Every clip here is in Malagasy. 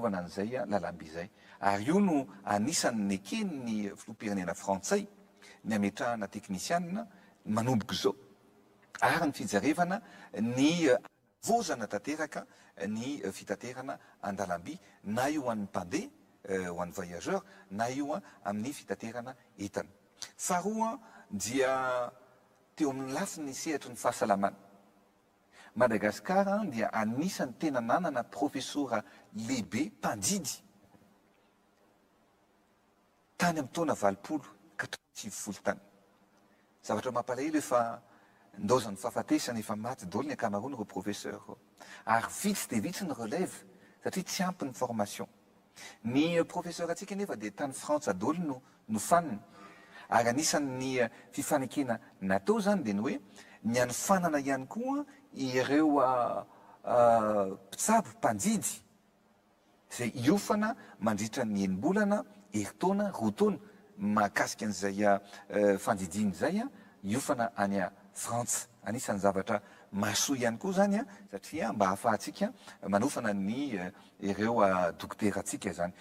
anaovana an'izay lalamby izay. Ary io no anisan'ny neken'ny filoham-pirenena frantsay ny hametrahana teknisianina manomboka izao ary ny fijerevana ny hanavaozana tanteraka ny fitaterana an-dalamby na io ho an'ny mpandeha, ho an'ny voyageur, na io amin'ny fitaterana entana. Faharoa dia teo amin'ny lafiny sehatry ny fahasalamana. Madagascar dia anisan'ny tena nanana profesora lehibe mpandidy tany amin'ny taona 80 ka hatramin'ny 90 tany. Zavatra mampalahelo efa ndaozan'ny fahafatesana, efa maty daholo ny ankamaroan'ireo professeur ireo. Ary vitsy dia vitsy ny relève satria tsy ampy ny formation. Ny professeur antsika anefa dia tany Frantsa daholo no nofanina. Ary anisan'ny fifanekena natao izany dia ny hoe ny hanofanana ihany koa ireo mpitsabo mpandidy izay hiofana mandritra ny enim-bolana, herintaona, 2 taona mahakasika an'izay fandidiana izay, hiofana any Frantsa. Anisan'ny zavatra mahasoa ihany koa izany satria mba ahafahantsika manofana ny ireo dokoterantsika izany.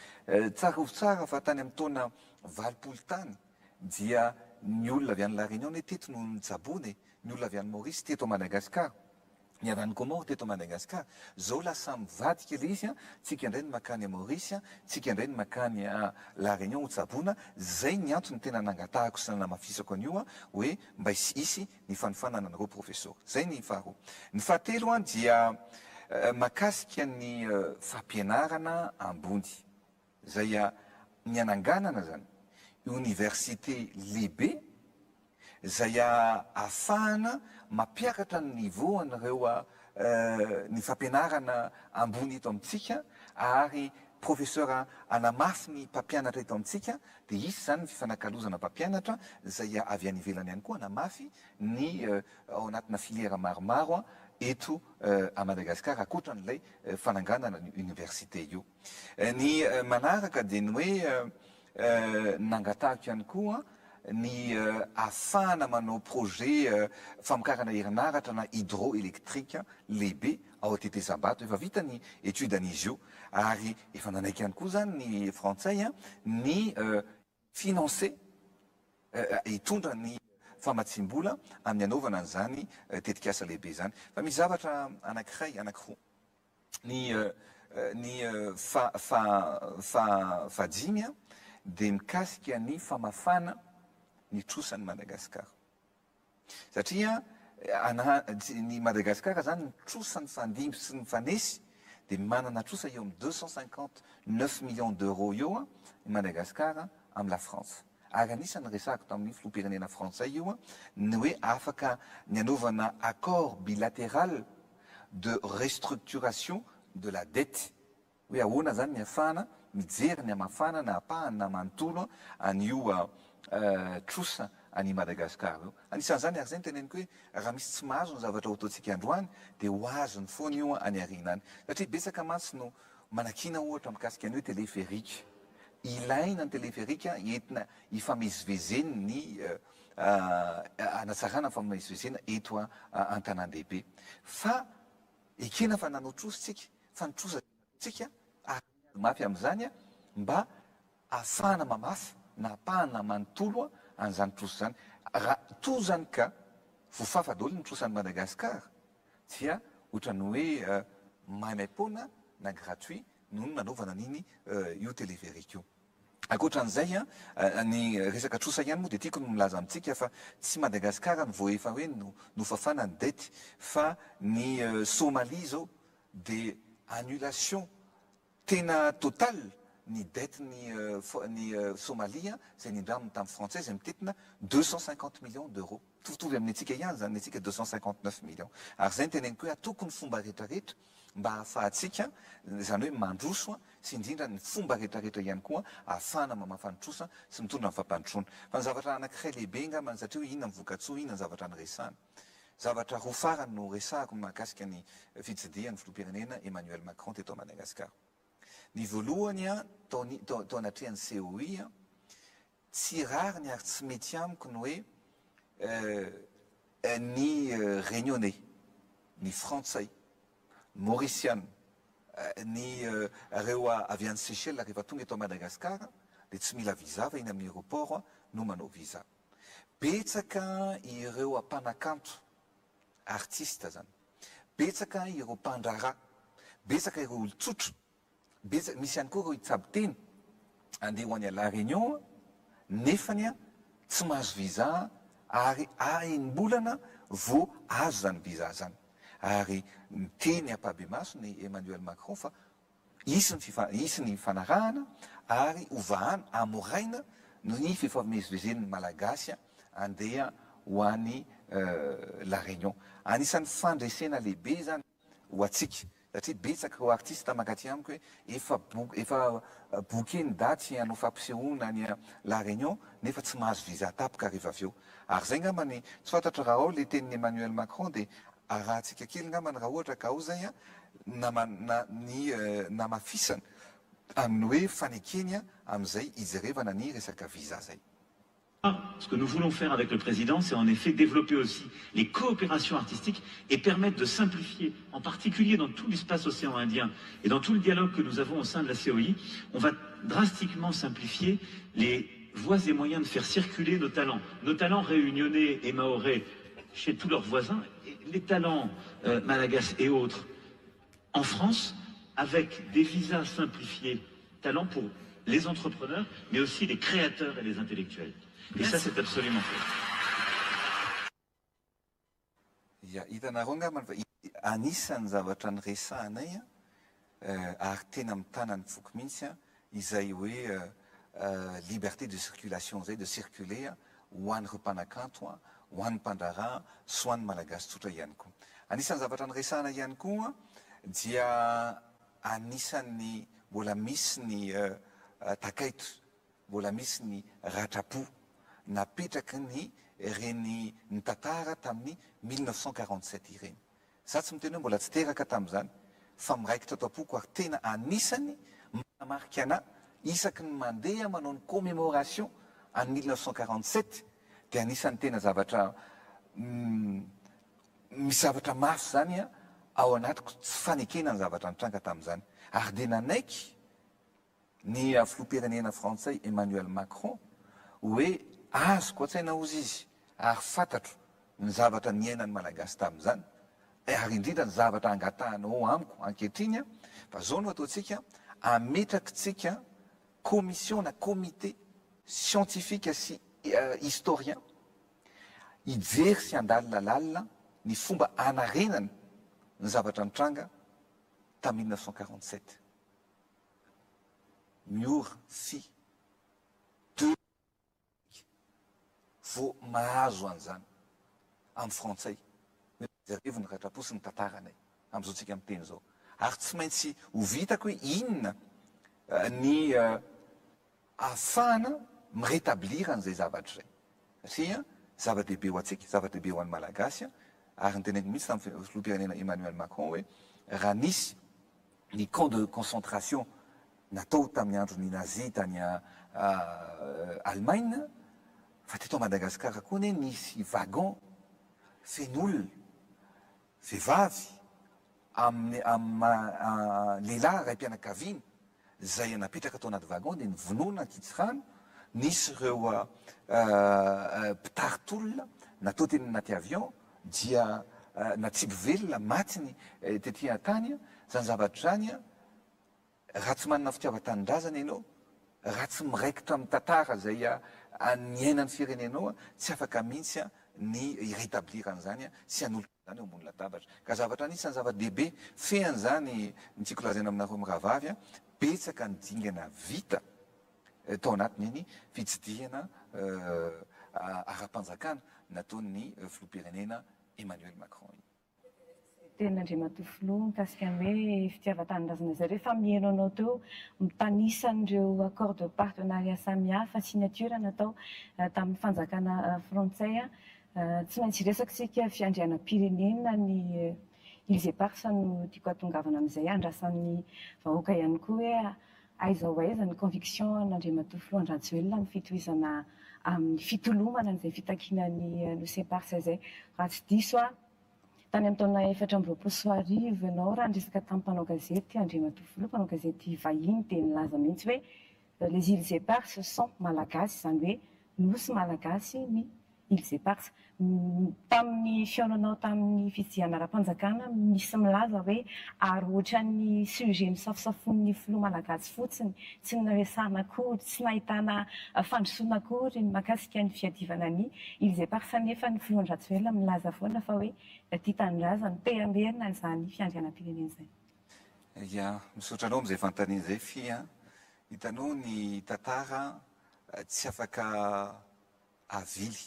Tsarovy tsara fa tany amin'ny taona 80 tany dia ny olona avy any La Réunion anie teto no nitsaboana e, ny olona avy any Maurice teto Madagascar, ny avy any Comores teto Madagascar. Zao lasa mivadika ilay izy, tsika indray no makany Maurice, tsika indray no makany La Réunion ho tsaboina. Zay ny antony tena nangatahako sy nanamafisako an'io hoe mba hisy ny fanofanana an'ireo profesora. Zay ny faharoa. Ny fahatelo dia makasika ny fampianarana ambony. Zay ny hananganana zany oniversite lehibe zay ahafahana mampiakatra ny niveau an'ireo ny fampianarana ambony eto amintsika ary professeur hanamafy ny mpampianatra eto amintsika dia hisy izany ny fifanakalozana mpampianatra izay avy any ivelany ihany koa hanamafy ny ao anatina filière maromaro eto à Madagascar ankoatran'ilay fananganana ny université io. Ny manaraka dia ny hoe nangatahiko ihany koa ny ahafahana manao projet famokarana herinaratra na hydroélectrique lehibe ao Tetezambato. Efa vita ny étude an'izy io ary efa nanaiky ihany koa izany ny frantsay ny financer hitondra ny famatsiam-bola amin'ny hanaovana an'izany tetikasa lehibe izany. Fa misy zavatra anankiray, anankiroa. Ny ny fa fa fa fahadimy dia mikasika ny famafana ny trosan'i Madagasikara. Satria ana ny Madagasikara zany ny trosa nifandimby sy nifanesy dia manana trosa eo amin'ny 259 millions d'euros eo i Madagasikara amin'ny la Frantsa. Ary anisan'ny resahako tamin'ny filoham-pirenena frantsay io ny hoe afaka ny hanaovana accord bilatéral de restructuration de la dette, hoe ahoana izany ny ahafahana mijery ny hamafana na ampahany na manontolo an'io trosa an'i Madagascar io. Anisan'izany ary izay no teneniko hoe raha misy tsy mahazo ny zavatra ho ataontsika androany dia ho azony foana io any aoriana any. Satria betsaka mantsy no manakiana ohatra mikasika ny hoe téléphérique. Ilaina ny téléphérique entina hifamezivezen'ny hanatsarana ny famezivezena eto an-tanàn-dehibe. Fa ekena fa nanao trosa isika, fa ny trosa tsika ary miady mafy amin'izany mba ahafahana mamafa na ampahana manontolo an'izany trosa izany. Raha toa izany ka voafafa daholo ny trosan'i Madagascar dia ohatran'ny hoe maimaim-poana na gratuit no nanaovana an'iny io téléphérique io. Ankoatran'izay, ny resaka trosa ihany moa dia tiako ny milaza amintsika fa tsy Madagascar no vao efa hoe nofafana ny dette fa ny Somalie izao dia annulation tena totale ny dette ny ny Somalie izay nindraminy tamin'ny frantsay izay mitentina 250 millions d'euros. Mitovitovy amin'ny antsika ihany izany ny antsika 259 millions. Ary izay no teneniko hoe atoko ny fomba rehetrarehetra mba hahafahantsika izany hoe mandroso sy indrindra ny fomba rehetrarehetra ihany koa ahafahana mamafa ny trosa sy mitondra ny fampandrosoana. Fa ny zavatra anankiray lehibe angambany satria hoe inona ny vokatsoa, inona ny zavatra niresahana. Zavatra roa farany no resahako mahakasika ny fitsidihan'ny filoham-pirenena Emmanuel Macron teto Madagasikara. Ny voalohany tao tao anatrehan'ny COI, tsy rariny ary tsy mety amiko ny hoe ny Réunionnais, ny Frantsay, ny Maurisiana, Ny reo avy any Seychelles rehefa tonga eto Madagascar dia tsy mila visa fa eny amin'ny aeroport no manao visa. Betsaka ireo mpanakanto, artiste zany, betsaka ireo mpandraharaha, betsaka ireo olon-tsotra, betsaka, misy ihany koa ireo hitsabo tena andeha ho any La Réunion nefany tsy mahazo visa ary enim-bolana vao azo izany visa izany. Ary niteny ampahibemaso ny Emmanuel Macron fa hisy ny fifa, hisy ny fanarahana ary hovahana, hamoraina ny fifamezivezen'ny Malagasy andeha ho any La Réunion. Anisan'ny fandresena lehibe izany ho antsika satria betsaka ireo artiste mankaty amiko hoe efa efa booker ny daty hanao fampisehoana any La Réunion nefa tsy mahazo visa tapaka rehefa avy eo. Ary izay ngamba ny tsy fantatro raha ao le tenin'i Emmanuel Macron dia arahantsika kely ngambany raha ohatra ka ao izay an, nama na ny namafisana amin'ny hoe fanekeny amin'izay hijerevana ny resaka visa izay. Ce que nous voulons faire avec le président, c'est en effet développer aussi les coopérations artistiques et permettre de simplifier, en particulier dans tout l'espace océan Indien et dans tout le dialogue que nous avons au sein de la COI, on va drastiquement simplifier les voies et moyens de faire circuler nos talents. Nos talents réunionnais et mahorais chez tous leurs voisins, et les talents euh, malagasy et autres en France, avec des visas simplifiés, talents pour les entrepreneurs, mais aussi les créateurs et les intellectuels. Et ça, c'est absolument fait. Ya, hitanareo angambany fa anisan'ny zavatra niresahanay ary tena mitana ny foko mihitsy izay hoe liberté de circulation izay, de circuler ho an'ireo mpanakanto, ho an'ny mpandraharaha sy ho an'ny Malagasy tsotra ihany koa. Anisan'ny zavatra niresahana ihany koa dia anisan'ny mbola misy ny takaitra, mbola misy ny ratram-po napetraky ny ireny nitantara tamin'ny 1947 ireny. Za tsy miteny hoe mbola tsy teraka tamin'izany fa miraikitra ato am-poko ary tena anisany manamarika anah isaky ny mandeha manao ny commémoration an'ny 1947 dia anisan'ny tena zavatra misy zavatra mafy izany ao anatiko tsy fanekena ny zavatra nitranga tamin'izany ary dia nanaiky ny filoham-pirenena frantsay Emmanuel Macron hoe azoko an-tsaina hozy izy ary fantatro ny zavatra niainan'ny Malagasy tamin'izany ary indrindra ny zavatra angatahanao amiko ankehitriny fa zao no ataontsika ametrakitsika commission na comité scientifique sy historien hijery sy handalina lalina ny fomba hanarenana ny zavatra nitranga tamin'ny 1947. Miora sy deux vao mahazo an'izany amin'ny frantsay hoe jerevo ny ratram-po sy ny tantaranay amin'izao tsika miteny izao ary tsy maintsy ho vitako hoe inona ny ahafahana mi-rétablir an'izay zavatra izay satria zava-dehibe ho antsika, zava-dehibe ho an'ny Malagasy ary noteneniko mihitsy tamin'ny filoham-pirenena Emmanuel Macron hoe raha nisy ny camp de concentration natao tamin'ny andron'ny Nazi tany Allemagne fa teto Madagascar koa anie nisy wagon feno olona, vehivavy amin'ny amin'ny maha lehilahy raim-pianakaviana izay napetraka tao anaty wagon dia novonoina ankitsirano, nisy ireo mpitari-tolona natao teny anaty avion dia natsipy velona maty ny tety an-tany, izany zavatra izany raha tsy manana fitiavan-tanindrazana ianao, raha tsy miraikitra amin'ny tantara izay niainan'ny firenenao, tsy afaka mihitsy ny hi-rétablir an'izany sy hanolotra an'izany eo ambony latabatra. Ka zavatra anisan'ny zava-dehibe fehiny izany ny tiako lazaina aminareo mirahavavy, betsaka ny dingana vita tao anatin'iny fitsidihana ara-panjakana nataon'ny filoham-pirenena Emmanuel Macron iny. Tenin'Andriamatoa Filoha mikasika ny hoe fitiavan-tanindrazana izay. Rehefa mihaino anao teo mitanisa an'ireo accord de partenariat samihafa, signature natao tamin'ny fanjakana frantsay, tsy maintsy hiresaka isika fiandrianam-pirenena ny Îles Éparses no tiako hahatongavana amin'izay. Andrasan'ny vahoaka ihany koa hoe aiza ho aiza ny conviction an'Andriamatoa Filoha Andry Rajoelina amin'ny fitohizana amin'ny fitolomana an'izay fitakiana ny Nosy Éparses izay. Raha tsy diso aho. Tany amin'ny taona 2024 ianao raha niresaka tamin'ny mpanao gazety, Andriamatoa Filoha, mpanao gazety vahiny dia nilaza mihitsy hoe les îles éparses sont malagasy, izany hoe nosy malagasy ny îles éparses. Tamin'ny fihaonanao tamin'ny fitsidihana ara-panjakana misy milaza hoe ary ohatran'ny sujet nosafosafoin'ny filoha malagasy fotsiny, tsy niresahana akory, tsy nahitana fandrosoana akory ny mahakasika ny fiadivana ny îles éparses nefa ny filoha Andry Rajoelina milaza foana fa hoe tia tanindrazana, te hamerina an'izany fiandrianam-pirenena izany. Ya, misaotra anao amin'izay fanontaniana izay Fy a. Hitanao ny tantara tsy afaka avily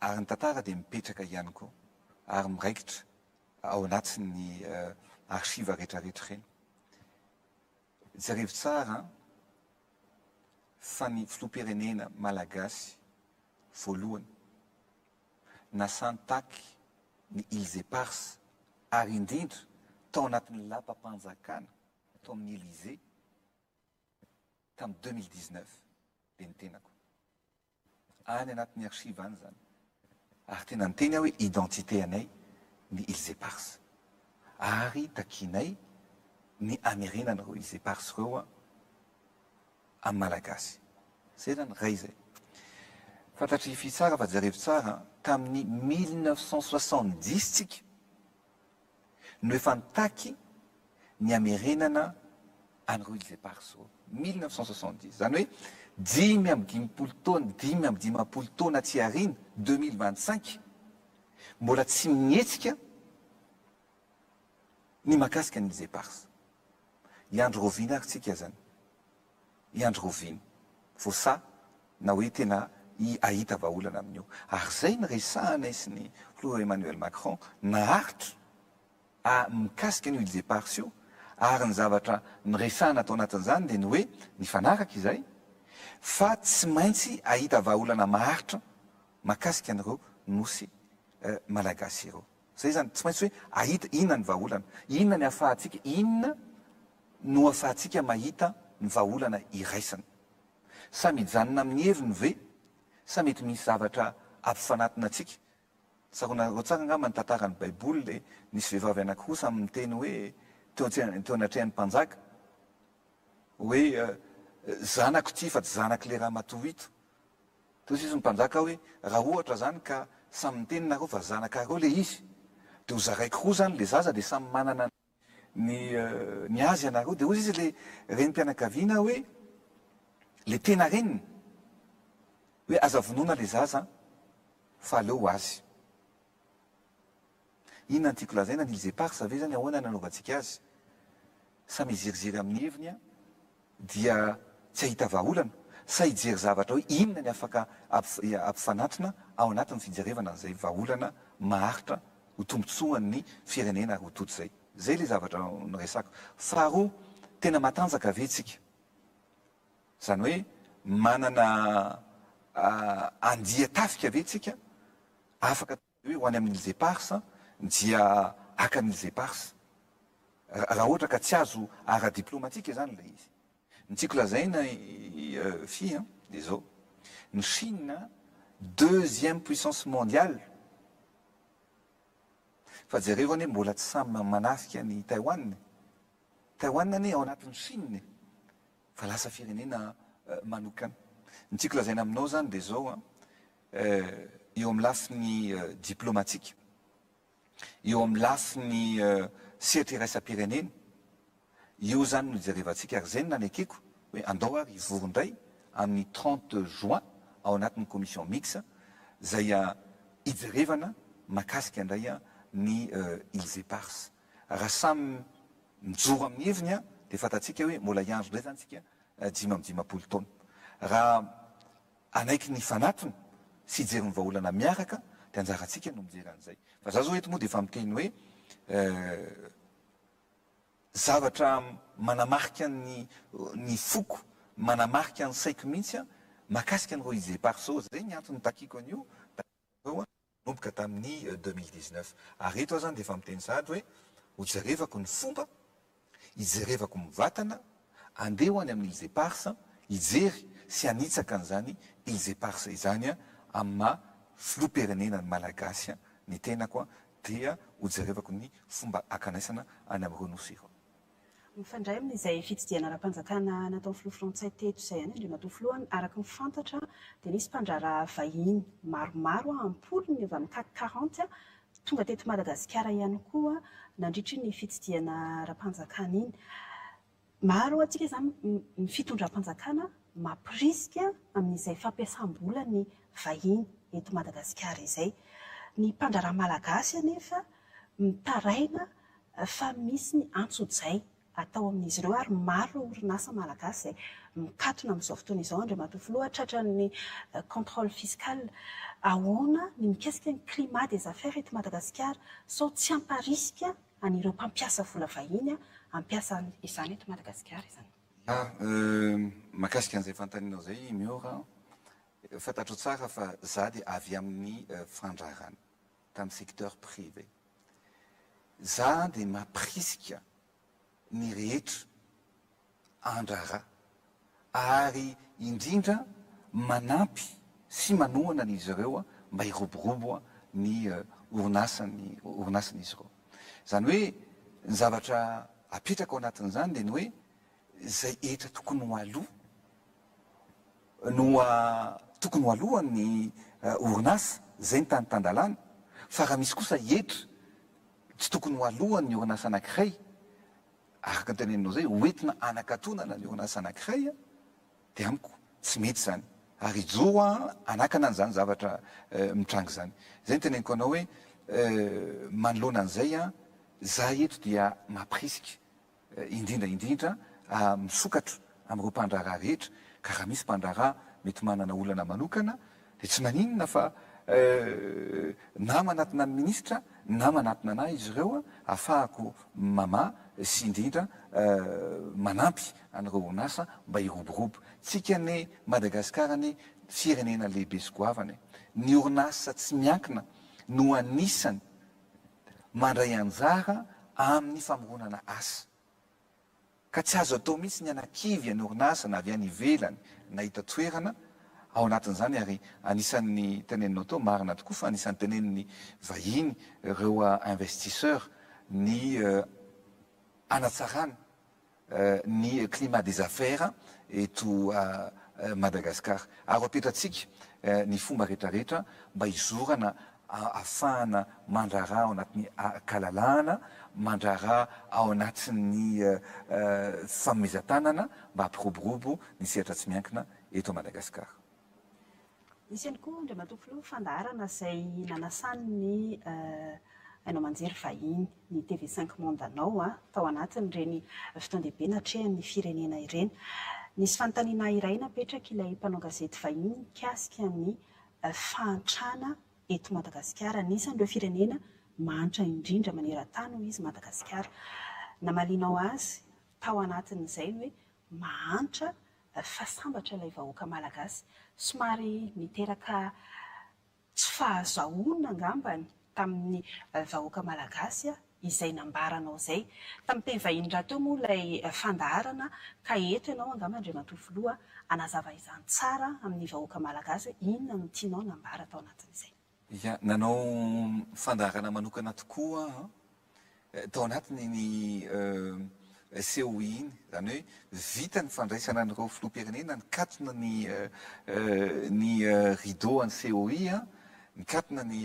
ary ny tantara dia mipetraka ihany koa ary miraikitra ao anatin'ny archive rehetrarehetra ireny. Jerevo tsara fa ny filoham-pirenena malagasy voalohany nasantaky ny Îles Éparses ary indrindra tao anatin'ny lapam-panjakana tao amin'ny Elysée tamin'ny 2019 dia ny tenako. Any anatin'ny archive any izany. Ary tena niteny aho hoe identité anay ny Îles Éparses. Ary takianay ny hamerenana ireo Îles Éparses ireo amin'ny Malagasy. Izay izany iray izay. Fantatr'i Fy tsara fa jerevo tsara, tamin'ny 1970 tsika no efa nitaky ny hamerenana an'ireo Îles Éparses ireo. 1970, izany hoe 55 taona, 55 taona aty aoriana, 2025, mbola tsy mihetsika ny mahakasika ny Îles Éparses. Hiandry rahoviana ary tsika izany? Hiandry rahoviana vao sahy na hoe tena hahita vahaolana amin'io? Ary izay ny resahanay sy ny filoha Emmanuel Macron naharitra a mikasika an'io Îles Éparses io, ary ny zavatra niresahana tao anatin'izany dia ny hoe nifanaraka izay fa tsy maintsy hahita vahaolana maharitra mahakasika an'ireo nosy malagasy ireo. Izay izany, tsy maintsy hoe hahita inona ny vahaolana, inona ny ahafahantsika, inona no ahafahantsika mahita ny vahaolana iraisana. Sa mijanona amin'ny heviny ve sa mety misy zavatra ampifanatona antsika Tsaroanareo tsara angamba ny tantaran'ny Baiboly le nisy vehivavy anankiroa samy niteny hoe teo teo anatrehan'ny mpanjaka hoe zanako ity fa tsy zanak'le ramatoa ito. Teo sisa ny mpanjaka hoe raha ohatra zany ka samy miteny nareo fa zanakareo le izy de ho zaraiko roa zany le zaza de samy manana ny ny azy ianareo. De hoy izy le renim-pianakaviana hoe le tena reniny hoe aza vonoina le zaza fa aleo ho azy. Inona no tiako lazaina, ny îles éparses ve zany ahoana ny anaovantsika azy? Sa miziriziry amin'ny heviny dia tsy hahita vahaolana? Sa hijery zavatra hoe inona ny afaka ampifanatona ao anatin'ny fijerevana an'izay vahaolana maharitra ho tombotsoan'ny firenena ary ho tody izay? Izay ilay zavatra noresahako. Faharoa, tena matanjaka ve tsika? Izany hoe manana andia-tafika ve tsika afaka hoe ho any amin'ny Îles Éparses dia haka ny Îles Éparses? Raha ohatra ka tsy azo ara-diplomatika izany ilay izy. Ny tiako lazaina Fy an, dia izao, ny Chine deuxième puissance mondiale, fa jerevo anie mbola tsy samy manafika ny Taïwan e! Taïwan anie ao anatin'i Chine e! Fa lasa firenena manokana. Ny tiako lazaina aminao izany dia izao an, eo amin'ny lafiny diplomatika, eo amin'ny lafiny sehatra iraisam-pirenena, io izany no ijerevantsika ary izay no nanekeko hoe andao ary hivory indray amin'ny 30 juin ao anatin'ny commission mixte izay hijerevana mahakasika indray ny Îles Éparses. Raha samy mijoro amin'ny heviny dia fantatsika hoe mbola hiandry indray izany isika 55 taona. Raha hanaiky ny hifanatona sy hijery ny vahaolana miaraka dia anjarantsika no mijery an'izay. Fa za zao eto moa dia efa miteny hoe zavatra manamarika ny ny foko, manamarika ny saiko mihitsy mahakasika an'ireo Îles Éparses. Izay ny antony nitakiako an'io ireo nanomboka tamin'ny 2019. Ary eto aho izany dia efa miteny sahady hoe hojerevako ny fomba, hijerevako mivatana, andeha ho any amin'ny Îles Éparses hijery sy hanitsaka an'izany Îles Éparses izany amin'ny maha filoham-pirenena ny Malagasy ny tenako. dia hojerevako ny fomba hakanaisana any amin'ireo nosy ireo. Mifandray amin'izay fitsidihana ara-panjakana nataon'ny filoha frantsay teto izay ihany Andriamatoa Filoha, araka ny fantatra dia nisy mpandraharaha vahiny maromaro am-polony avy amin'ny CAC 40 tonga teto Madagasikara ihany koa nandritra iny fitsidihana ara-panjakana iny. Maro antsika izany ny fitondram-panjakana mampirisika amin'izay fampiasam-bola ny vahiny eto Madagasikara izay. Ny mpandraharaha malagasy anefa mitaraina fa misy ny antsojay atao amin'izy ireo ary maro ireo orinasa malagasy izay mikatona amin'izao fotoana izao Andriamatoa Filoha tratran'ny contrôle fiscal. Ahoana ny mikasika ny climat des affaires eto Madagasikara sao tsy hamparisika an'ireo mpampiasa vola vahiny hampiasa izany eto Madagasikara izany? Ya, mahakasika an'izay fanontanianao izay Miora, fantatrao tsara fa za dia avy amin'ny fandraharana, tamin'ny secteur privé. Za dia mampirisika ny rehetra handraharaha ary indrindra manampy sy manohana an'izy ireo mba hiroborobo ny orinasany orinasan'izy ireo. Izany hoe ny zavatra apetraka ao anatin'izany dia ny hoe izay hetra tokony ho aloa no tokony ho aloan'ny orinasa, izay ny tany tan-dalàna, fa raha misy kosa hetra tsy tokony ho aloan'ny orinasa anankiray, araka ny teneninao izay, ho entina hanakatonana ny orinasa anankiray, dia amiko tsy mety izany, ary hijoro aho hanakana an'izany zavatra mitranga izany. Izay no teneniko anao hoe manoloana an'izay, za eto dia mampirisika indrindra indrindra misokatra amin'ireo mpandraharaha rehetra, ka raha misy mpandraharaha mety manana olana manokana dia tsy maninona fa na manatona ny minisitra na manatona anah izy ireo ahafahako mamaha sy indrindra manampy an'ireo orinasa mba hiroborobo. Tsika anie Madagasikara anie firenena lehibe sy goavana e! Ny orinasa tsy miankina no anisany mandray anjara amin'ny famoronana asa. Ka tsy azo atao mihitsy ny hanakivy ny orinasa na avy any ivelany na hita toerana ao anatin'izany ary anisan'ny teneninao teo, marina tokoa fa anisan'ny tenenin'ny vahiny ireo investisseurs ny hanatsarana ny climat des affaires eto Madagascar. Ary ho apetratsika ny fomba rehetrarehetra mba hizorana ahafahana mandraharaha ao anatin'ny kalalahana, mandraharaha ao anatin'ny fanomezan-tanana mba hampiroborobo ny sehatra tsy miankina eto Madagascar. Nisy ihany koa, Andriamatoa Filoha, fandaharana izay nanasany ny haino aman-jery vahiny, ny TV Cinq Monde anao, tao anatin'ireny fotoan-dehibe natrehan'ny firenena ireny. Nisy fanontaniana iray napetrak'ilay mpanao gazety vahiny mikasika ny fahantrana eto Madagasikara. Anisan'ireo firenena mahantra indrindra maneran-tany hoy izy Madagasikara. Namalianao azy tao anatin'izay ny hoe mahantra fa sambatra ilay vahoaka malagasy. Somary niteraka tsy fahazahoana angambany tamin'ny vahoaka malagasy izay nambaranao izay. Tamin'ny teny vahiny rahateo moa ilay fandaharana ka eto ianao angamba Andriamatoa Filoha hanazava izany tsara amin'ny vahoaka malagasy hoe inona no tianao nambara tao anatin'izay. Ya, nanao fandaharana manokana tokoa aho tao anatin'iny COI iny, izany hoe vita ny fandraisana an'ireo filoham-pirenena, nikatona ny ny rideau an'ny COI, nikatona ny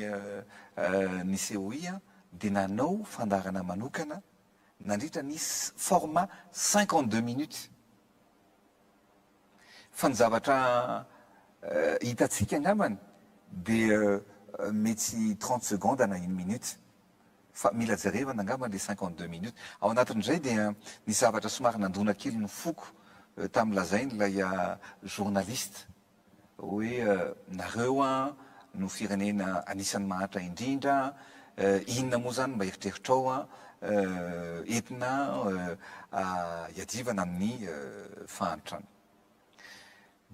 ny COI dia nanao fandaharana manokana nandritra ny format 52 minutes. Fa ny zavatra hitantsika angambany dia mety 30 secondes na une minute. Fa mila jerevana angamba le 52 minutes. Ao anatin'izay dia nisy zavatra somary nandona kely ny foko tamin'ny lazain'ilay journaliste hoe nareo an no firenena anisan'ny mahantra indrindra, inona moa izany mba eritreritrao an entina hiadivana amin'ny fahantrana.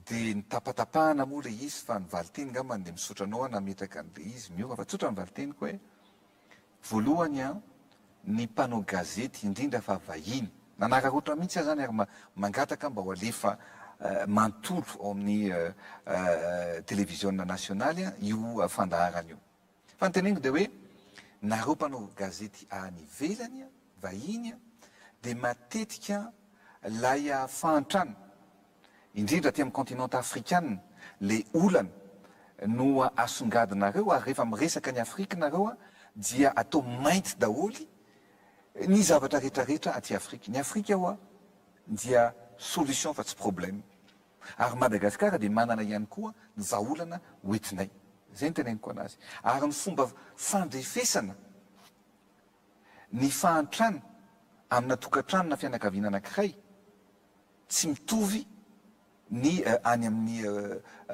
Dia nitapatapahana moa ilay izy fa ny valinteny angambany dia misaotra anao aho nametraka an'ilay izy miova fa tsotra ny valinteniko hoe voalohany an ny mpanao gazety indrindra fa vahiny nanararaotra mihitsy aho izany ary mangataka mba ho alefa manontolo ao amin'ny televiziona nasionaly io fandaharana io. Fa ny teneniko dia hoe. Nareo mpanao gazety any ivelany, vahiny, dia matetika lay fahantrana, indrindra aty amin'ny continent afrikana, le olana no asongadinareo ary rehefa miresaka ny Afrika nareo dia atao mainty daholo ny zavatra rehetra rehetra aty Afrika. Ny Afrika hoa dia solution fa tsy problème. Ary Madagascar dia manana ihany koa ny vahaolana hoentinay. Izay no teneniko anazy. Ary ny fomba fandrefesana ny fahantrana amina tokantrano na fianakaviana anankiray tsy mitovy ny any amin'ny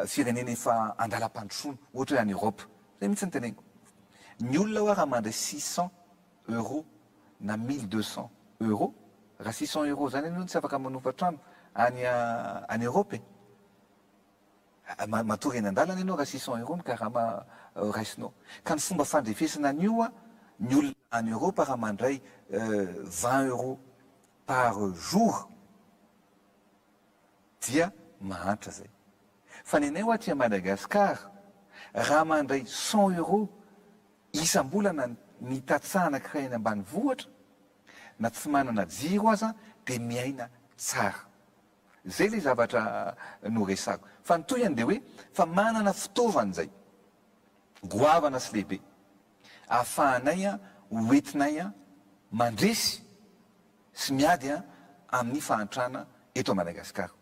firenena efa andalam-pandrosoana, ohatra hoe any Europe. Izay mihitsy no teneniko. Ny olona hoa raha mandray 600 euros na 1200 euros, raha 600 euros izany aloha tsy afaka manofa trano any any Europe e! Matory eny an-dalana ianao raha 600 euros ny karama raisinao. Ka ny fomba fandrefesana an'io hoa, ny olona any Europe raha mandray 20 euros par jour dia mahantra zay. Fa ny anay hoa aty Madagascar raha mandray 100 euros isam-bolana ny tantsaha anankiray any ambanivohitra na tsy manana jiro aza dia miaina tsara. Zay le zavatra noresahako. Fa ny tohiny dia hoe fa manana fitaovana izay goavana sy lehibe ahafahanay ho entinay mandresy sy miady amin'ny fahantrana eto Madagasikara.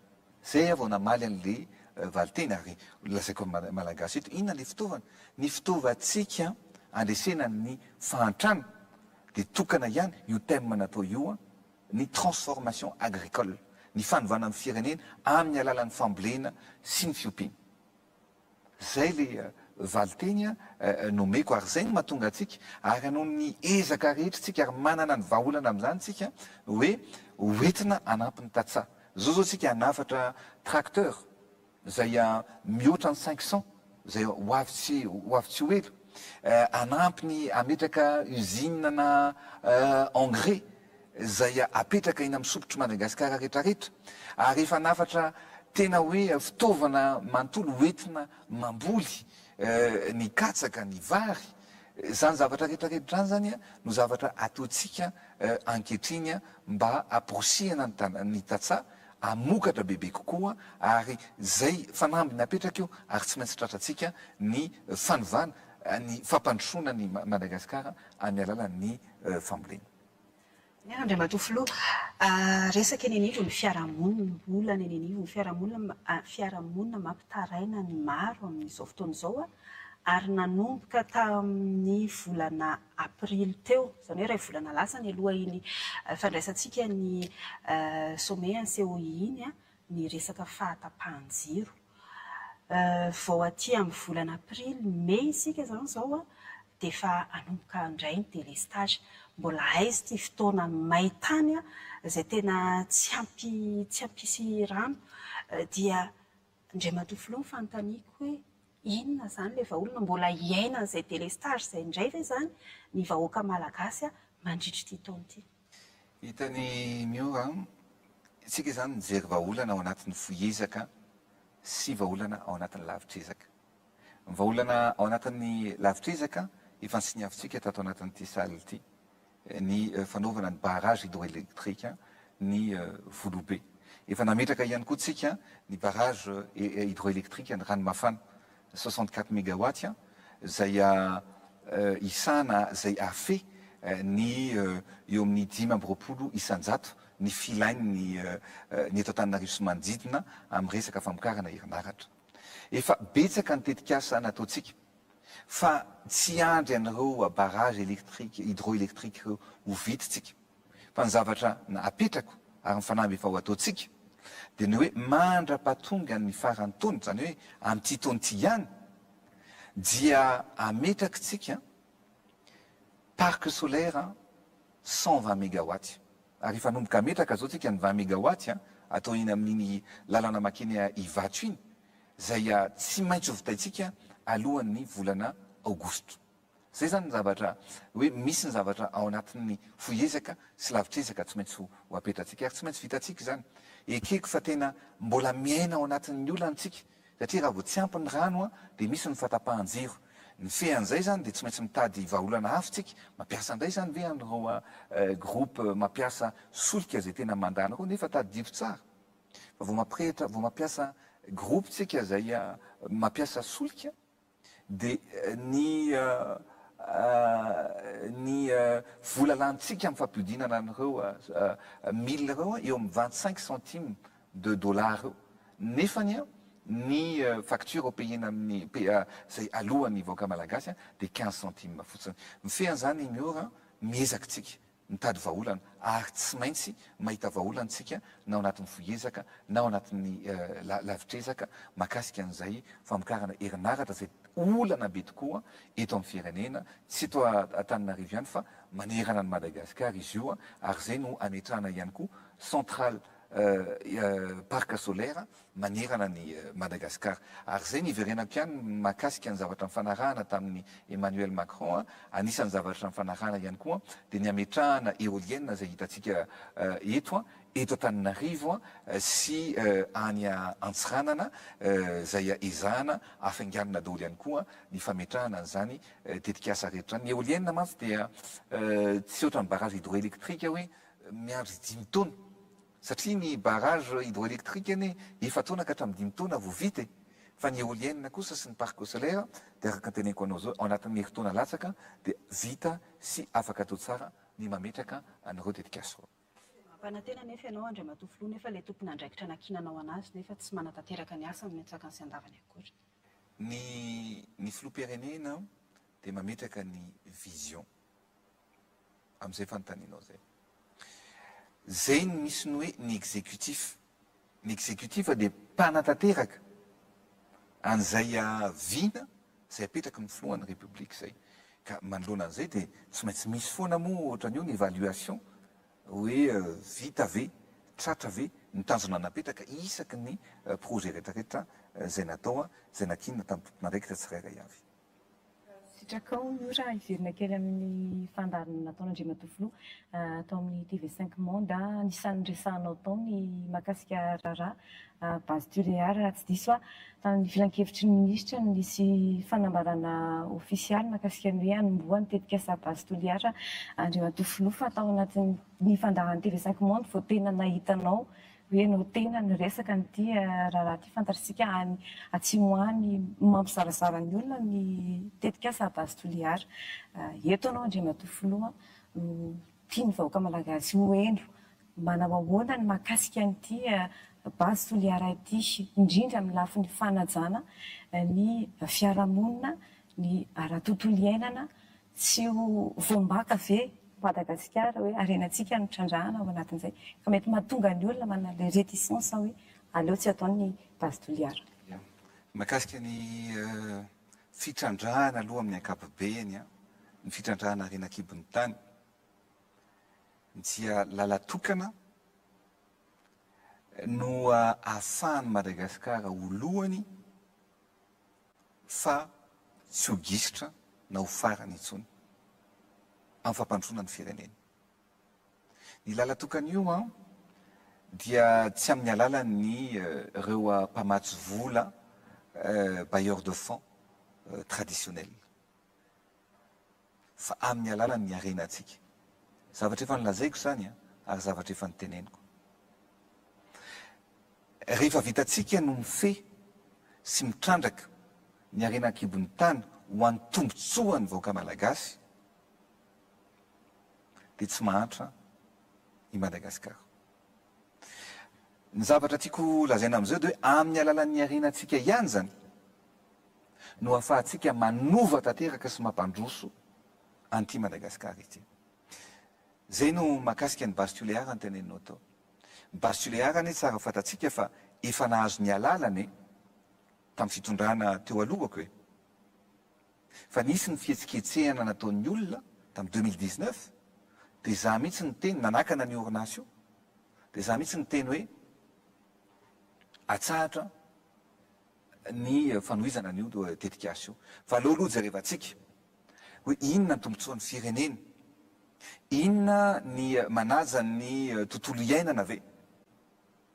Zay aho vao namaly an'le valinteny ary lazaiko amin'ny Malagasy eto, inona le fitaovana? Ny fitaovantsika handresena ny fahantrana dia tokana ihany io thème natao io, ny transformation agricole, ny fanovana ny firenena amin'ny alalan'ny fambolena sy ny fiompiana. Zay le valinteny nomeko ary zay no mahatonga antsika ary hanao ny ezaka rehetra tsika ary manana ny vahaolana amin'izany tsika hoe hoentina hanampy ny tantsaha. Zao zao tsika hanafatra tracteur zay mihoatra ny 500 zay ho avy tsy ho avy tsy ho ela, hanampy ny hametraka usine na engrais izay apetraka eny amin'ny sopitr'i Madagasikara rehetrarehetra ary efa nafatra tena hoe fitaovana manontolo hoentina mamboly ny katsaka, ny vary, izany zavatra rehetrarehetra izany izany no zavatra ataontsika ankehitriny mba hamporisihana ny tantsaha hamokatra bebe kokoa ary izay fanamby napetraka io ary tsy maintsy tratrantsika ny fanovana ny fampandrosoana an'i Madagasikara amin'ny alalan'ny fambolena. Eny Andriamatoa Filoha, resaka eny anivon'ny fiarahamonina, olana eny anivon'ny fiarahamonina, fiarahamonina mampitaraina ny maro amin'izao fotoana izao ary nanomboka tamin'ny volana aprily teo, izany hoe iray volana lasa nialoha iny fandraisantsika ny sommet an'ny COI iny ny resaka fahatapahan-jiro. Vao aty amin'ny volana aprily, mey isika izany izao dia efa hanomboka indray ny délestage. Mbola aiza ity fotoana main-tany izay tena tsy ampy tsy hampisy rano. Dia Andriamatoa Filoha ny fanontaniako hoe inona izany ilay vahaolana? Mbola hiaina an'izay délestage izay indray ve izany ny vahoaka malagasy mandritra ity taona ity? Hitan'i Miora an, isika izany mijery vahaolana ao anatin'ny fohy ezaka sy vahaolana ao anatin'ny lavitr'ezaka. Ny vahaolana ao anatin'ny lavitr'ezaka efa nosiniavintsika tato anatin'ity salle ity, ny fanaovana ny barrage hydroélectrique ny Volobe. Efa nametraka ihany koa tsika ny barrage hydroélectrique ny Ranomafana, 64 mégawatts, izay isana izay hahafehy ny eo amin'ny 25% ny filain'ny ny eto Antananarivo sy manodidina amin'ny resaka famokarana herinaratra. Efa betsaka ny tetikasa nataontsika fa tsy hiandry an'ireo barrage électrique, hydroélectrique ireo ho vita tsika fa ny zavatra apetrako ary ny fanamby efa ho ataontsika dia ny hoe mandra-pahatonga ny faran'ny taona, izany hoe amin'ity taona ity ihany dia ametraky tsika parc solaire 120 mégawatts ary efa hanomboka hametraka zao tsika ny 20 mégawatts atao eny amin'iny lalana makeny Ivato iny izay tsy maintsy ho vitaintsika alohan'ny volana aogositra. Zay zany ny zavatra hoe misy ny zavatra ao anatin'ny fohy ezaka sy lavitr'ezaka tsy maintsy ho apetratsika ary tsy maintsy vitantsika izany. Ekeko fa tena mbola miaina ao anatin'ny olana tsika satria raha vao tsy ampy ny rano dia misy ny fahatapahan-jiro. Ny fean'izay izany dia tsy maintsy mitady vahaolana hafa isika, mampiasa indray izany ve an'ireo groupe mampiasa solika izay tena mandany ireo nefa tadidio tsara fa vao mampirehitra, vao mampiasa groupe tsika izay mampiasa solika dia ny ny vola lanintsika amin'ny fampihodinana an'ireo mille ireo eo amin'ny 25 centimes de dollars eo nefany ny facture payena amin'ny izay alohan'ny vahoaka malagasy dia 15 centimes fotsiny. Mifehy an'izany Miora, miezaka tsika mitady vahaolana ary tsy maintsy mahita vahaolana isika na ao anatin'ny fohy ezaka na ao anatin'ny lavitr'ezaka mahakasika an'izay famokarana herinaratra izay olana be tokoa eto amin'ny firenena, tsy eto Antananarivo ihany fa manerana an'i Madagasikara izy io ary izay no hametrahana ihany koa centrale parc solaire manerana an'i Madagascar. Ary izay no hiverenako ihany mahakasika ny zavatra nifanarahana tamin'i Emmanuel Macron, anisan'ny zavatra nifanarahana ihany koa dia ny hametrahana éolienne izay hitantsika eto, eto Antananarivo sy any Antsiranana izay ezahana hafainganina daholo ihany koa ny fametrahana an'izany tetikasa rehetra izany. Ny éolienne mantsy dia tsy ohatran'ny barrage hydroélectrique hoe miandry dimy taona. Satria ny barrage hydroélectrique anie efa-taona ka hatramin'ny dimy taona vao vita e! Fa ny éolienne kosa sy ny parc solaire dia araka ny teneniko anao izao, ao anatin'ny herintaona latsaka dia vita sy afaka atao tsara ny mametraka an'ireo tetikasa ireo. Mampanantena anefa ianao Andriamatoa Filoha nefa ilay tompon'andraikitra nankinanao anazy nefa tsy manatanteraka ny asany ny antsakany sy andavany akory. Ny ny Filoham-pirenena dia mametraka ny vision. amin'izay fanontanianao izay. Izay no misy ny hoe ny exécutif. Ny exécutif dia mpanatanteraka an'izay vina izay apetraky ny filohan'ny République izay. Ka manoloana an'izay dia tsy maintsy misy foana moa ohatran'io ny évaluation hoe vita ve, tratra ve ny tanjona napetraka isaky ny projet rehetrarehetra izay natao, izay nankinina tamin'ny tompon'andraikitra tsirairay avy. Sitrakao io raha hiverina kely amin'ny fandaharana nataon'Andriamatoa Filoha tao amin'ny TV cinq Monde. Anisan'ny niresahanao tao ny mahakasika raharaha base Tuléar raha tsy diso aho. Tamin'ny filankevitry ny minisitra no nisy fanambarana ofisialy mahakasika ny hoe hanombohan'ny tetikasa base Toliara Andriamatoa Filoha fa tao anatin'ny fandaharan'ny TV cinq Monde vao tena nahita anao hoe ianao tena niresaka an'ity raharaha ity, fantatr'isika any atsimo any mampizarazara ny olona ny tetikasa Base Toliara. Eto ianao Andriamatoa Filoha no tian'ny vahoaka malagasy ho heno manao ahoana ny mahakasika an'ity Base Toliara ity, indrindra amin'ny lafiny fanajana ny fiarahamonina, ny ara-tontolo iainana, Tsy ho voambaka ve Madagasikara hoe harenantsika no trandrahana ao anatin'izay ka mety mahatonga ny olona manana ilay réticence hoe aleo tsy atao ny base Toliara. Ya. Mahakasika ny fitrandrahana aloha amin'ny ankapobeny, ny fitrandrahana harena an-kibon'ny tany dia lalan-tokana no ahafahan'i Madagasikara ho lohany fa tsy ho gisitra na ho farany intsony amin'ny fampandrosoana ny firenena. Ny lalan-tokana io an dia tsy amin'ny alalan'ny ireo mpamatsy vola bailleurs de fonds traditionnels fa amin'ny alalan'ny harenantsika. Zavatra efa nolazaiko izany an ary zavatra efa noteneniko. Rehefa vitantsika no mifehy sy mitrandraka ny harena an-kibon'ny tany ho an'ny tombontsoan'ny vahoaka malagasy dia tsy mahantra i Madagasikara. Ny zavatra tiako lazaina amin'izao dia hoe amin'ny alalan'ny harenantsika ihany izany no ahafahantsika manova tanteraka sy mampandroso an'ity Madagasikara ity. Izay no mahakasika ny Base Tuléar noteneninao tao. Ny Base Tuléar anie tsara fantatsika fa efa nahazo ny alalana e, tamin'ny fitondrana teo alohako e. Fa nisy ny fihetsiketsehana nataon'ny olona tamin'ny 2019 dia izaho mihitsy niteny, nanakana an'io orinasa io, dia izaho mihitsy niteny hoe atsahatra ny fanohizana an'io tetikasa io. Fa aleo aloha jerevantsika hoe inona ny tombotsoan'ny firenena, inona ny manaja ny tontolo iainana ve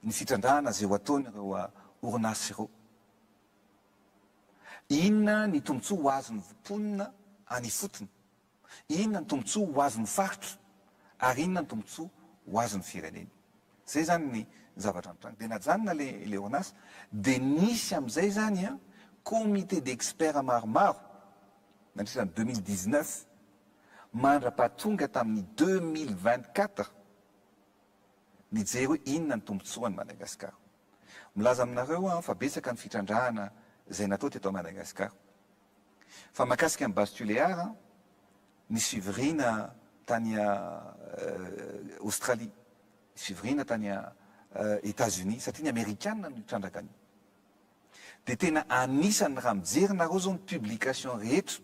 ny fitrandrahana izay ho ataon'ireo orinasa ireo. Inona ny tombontsoa ho azon'ny mponina any ifotony? Inona ny tombontsoa ho azon'ny faritra? Ary inona ny tombontsoa ho azon'ny firenena? Izay izany ny zavatra nitranga. Dia najanona ilay ilay orinasa. Dia nisy amin'izay izany an, comité d'experts maromaro nandritra ny 2019 mandra-pahatonga tamin'ny 2024 nijery hoe inona ny tombontsoan'i Madagasikara. Milaza aminareo aho fa betsaka ny fitrandrahana izay natao teto Madagasikara. Fa mahakasika ny base Tuléar, nisy fivoriana tany Australie, nisy fivoriana tany Etats Unis, satria ny Amerikana no nitrandraka an'io. Dia tena anisan'ny raha mijery nareo zao ny publication rehetra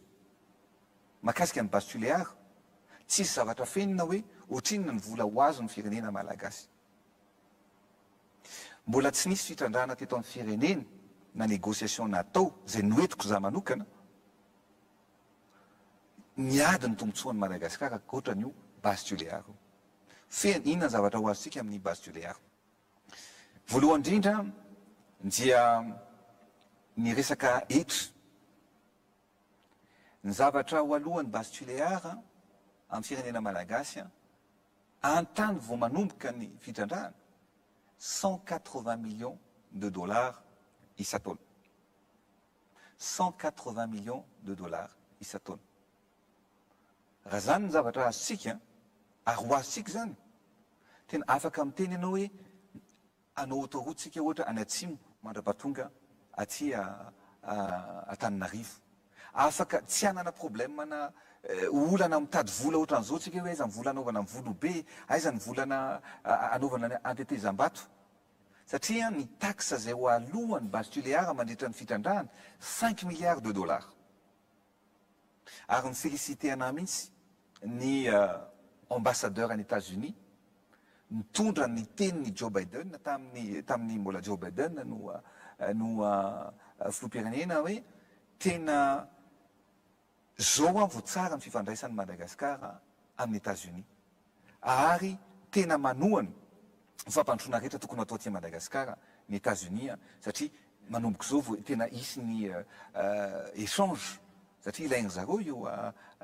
mahakasika ny base Tuléar, tsisy zavatra afenina hoe ohatrinona ny vola ho azon'ny firenena Malagasy. Mbola tsy nisy fitrandrahana teto amin'ny firenena na négociation natao izay noentiko za manokana niady ny tombotsoan'i Madagasikara ankoatra an'io base Tuléar io. Fehiny, inona ny zavatra ho azontsika amin'ny base Tuléar? Voalohany indrindra dia ny resaka hetra. Ny zavatra ho alohan'ny base Tuléar amin'ny firenena malagasy An-tany vao manomboka ny fitrandrahana, 180 millions de dollars isan-taona. 180 millions de dollars isan-taona. Raha izany ny zavatra azontsika, ary ho azontsika izany, tena afaka miteny ianao hoe Hanao autoroute tsika ohatra any atsimo mandrapatonga aty Antananarivo. Afaka tsy hanana problème na olana mitady vola ohatran'izao tsika hoe aiza ny vola hanaovana ny Volobe, aiza ny vola hanaovana ny Antetezambato. Satria ny taxe izay ho aloan'ny Base Tuléar mandritra ny fitrandrahana, cinq milliards de dollars. Ary ni-feliciter anah mihitsy ny ambassadeur any Etats Unis nitondra ny tenin'i Joe Biden tamin'ny tamin'ny mbola Joe Biden no no filoham-pirenena hoe tena zao an vao tsara ny fifandraisan'i Madagascar amin'i Etats Unis ary tena manohana ny fampandrosoana rehetra tokony ho atao aty Madagascar ny Etats Unis satria manomboka izao vao tena hisy ny échange satria ilain-dry zareo io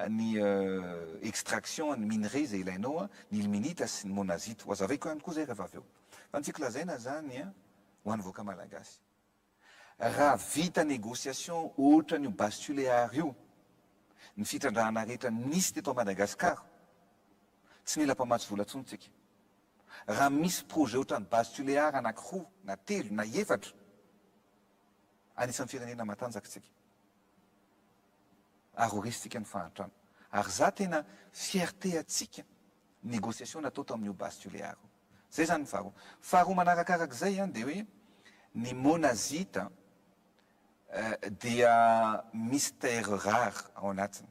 ny extraction ny minerais izay ilainao ny ilmenite sy ny monazite. Ho azavaiko ihany koa izay rehefa avy eo. Fa ny tiako lazaina izany ho an'ny vahoaka malagasy, raha vita négociation ohatran'io base Tuléar io ny fitrandrahana rehetra nisy teto Madagascar, tsy mila mpamatsy vola intsony tsika. Raha misy projet ohatran'ny base Tuléar anakiroa na telo na efatra, anisan'ny firenena matanjaka tsika. Ary ho resintsika ny fahantrana. Ary za tena fierté antsika négociation natao tamin'io base Tuléar io. Zay zany ny faharoa. Faharoa manarakarak'izay an dia hoe ny monazite dia misy terre rare ao anatiny.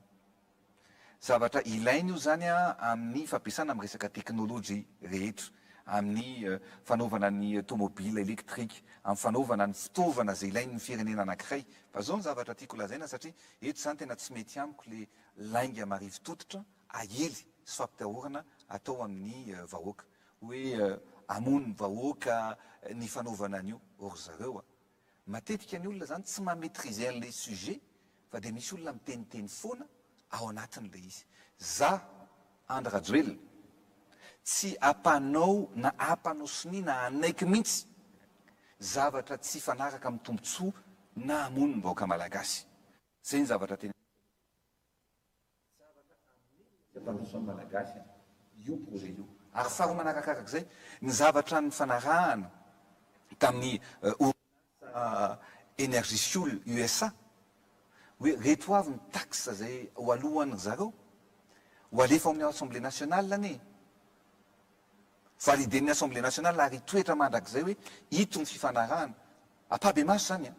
Zavatra ilaina io izany amin'ny fampiasana amin'ny resaka teknolojia rehetra, amin'ny fanaovana ny tomobile électrique, amin'ny fanaovana ny fitaovana izay ilain'ny firenena anankiray. Fa izao ny zavatra tiako lazaina satria eto izany tena tsy mety amiko le lainga marivo tototra aely sy fampitahorana atao amin'ny vahoaka hoe hamono ny vahoaka ny fanaovana an'io. O ry zareo a! Matetika ny olona zany tsy ma maitriser an'ilay sujet fa dia misy olona miteniteny foana ao anatin'ilay izy. Za, Andry Rajoelina, tsy hampanao na hampanao sonia na hanaiky mihitsy zavatra tsy hifanaraka amin'ny tombotsoa na hamono ny vahoaka malagasy. Zay ny zavatra teneniko. Zavatra hamelona sy hampandroso ny Malagasy io projet io. Ary faharoa manarakarak'izay, ny zavatra nifanarahana tamin'ny orinasa Energy Fuel USA, hoe reto avy ny taxe izay ho alohan-dry zareo, ho alefa ao amin'ny Assemblée nationale anie. Valider-n'ny Assemblée nationale ary hitoetra mandrakizay hoe ito ny fifanarahana. Ampahibemaso izany an!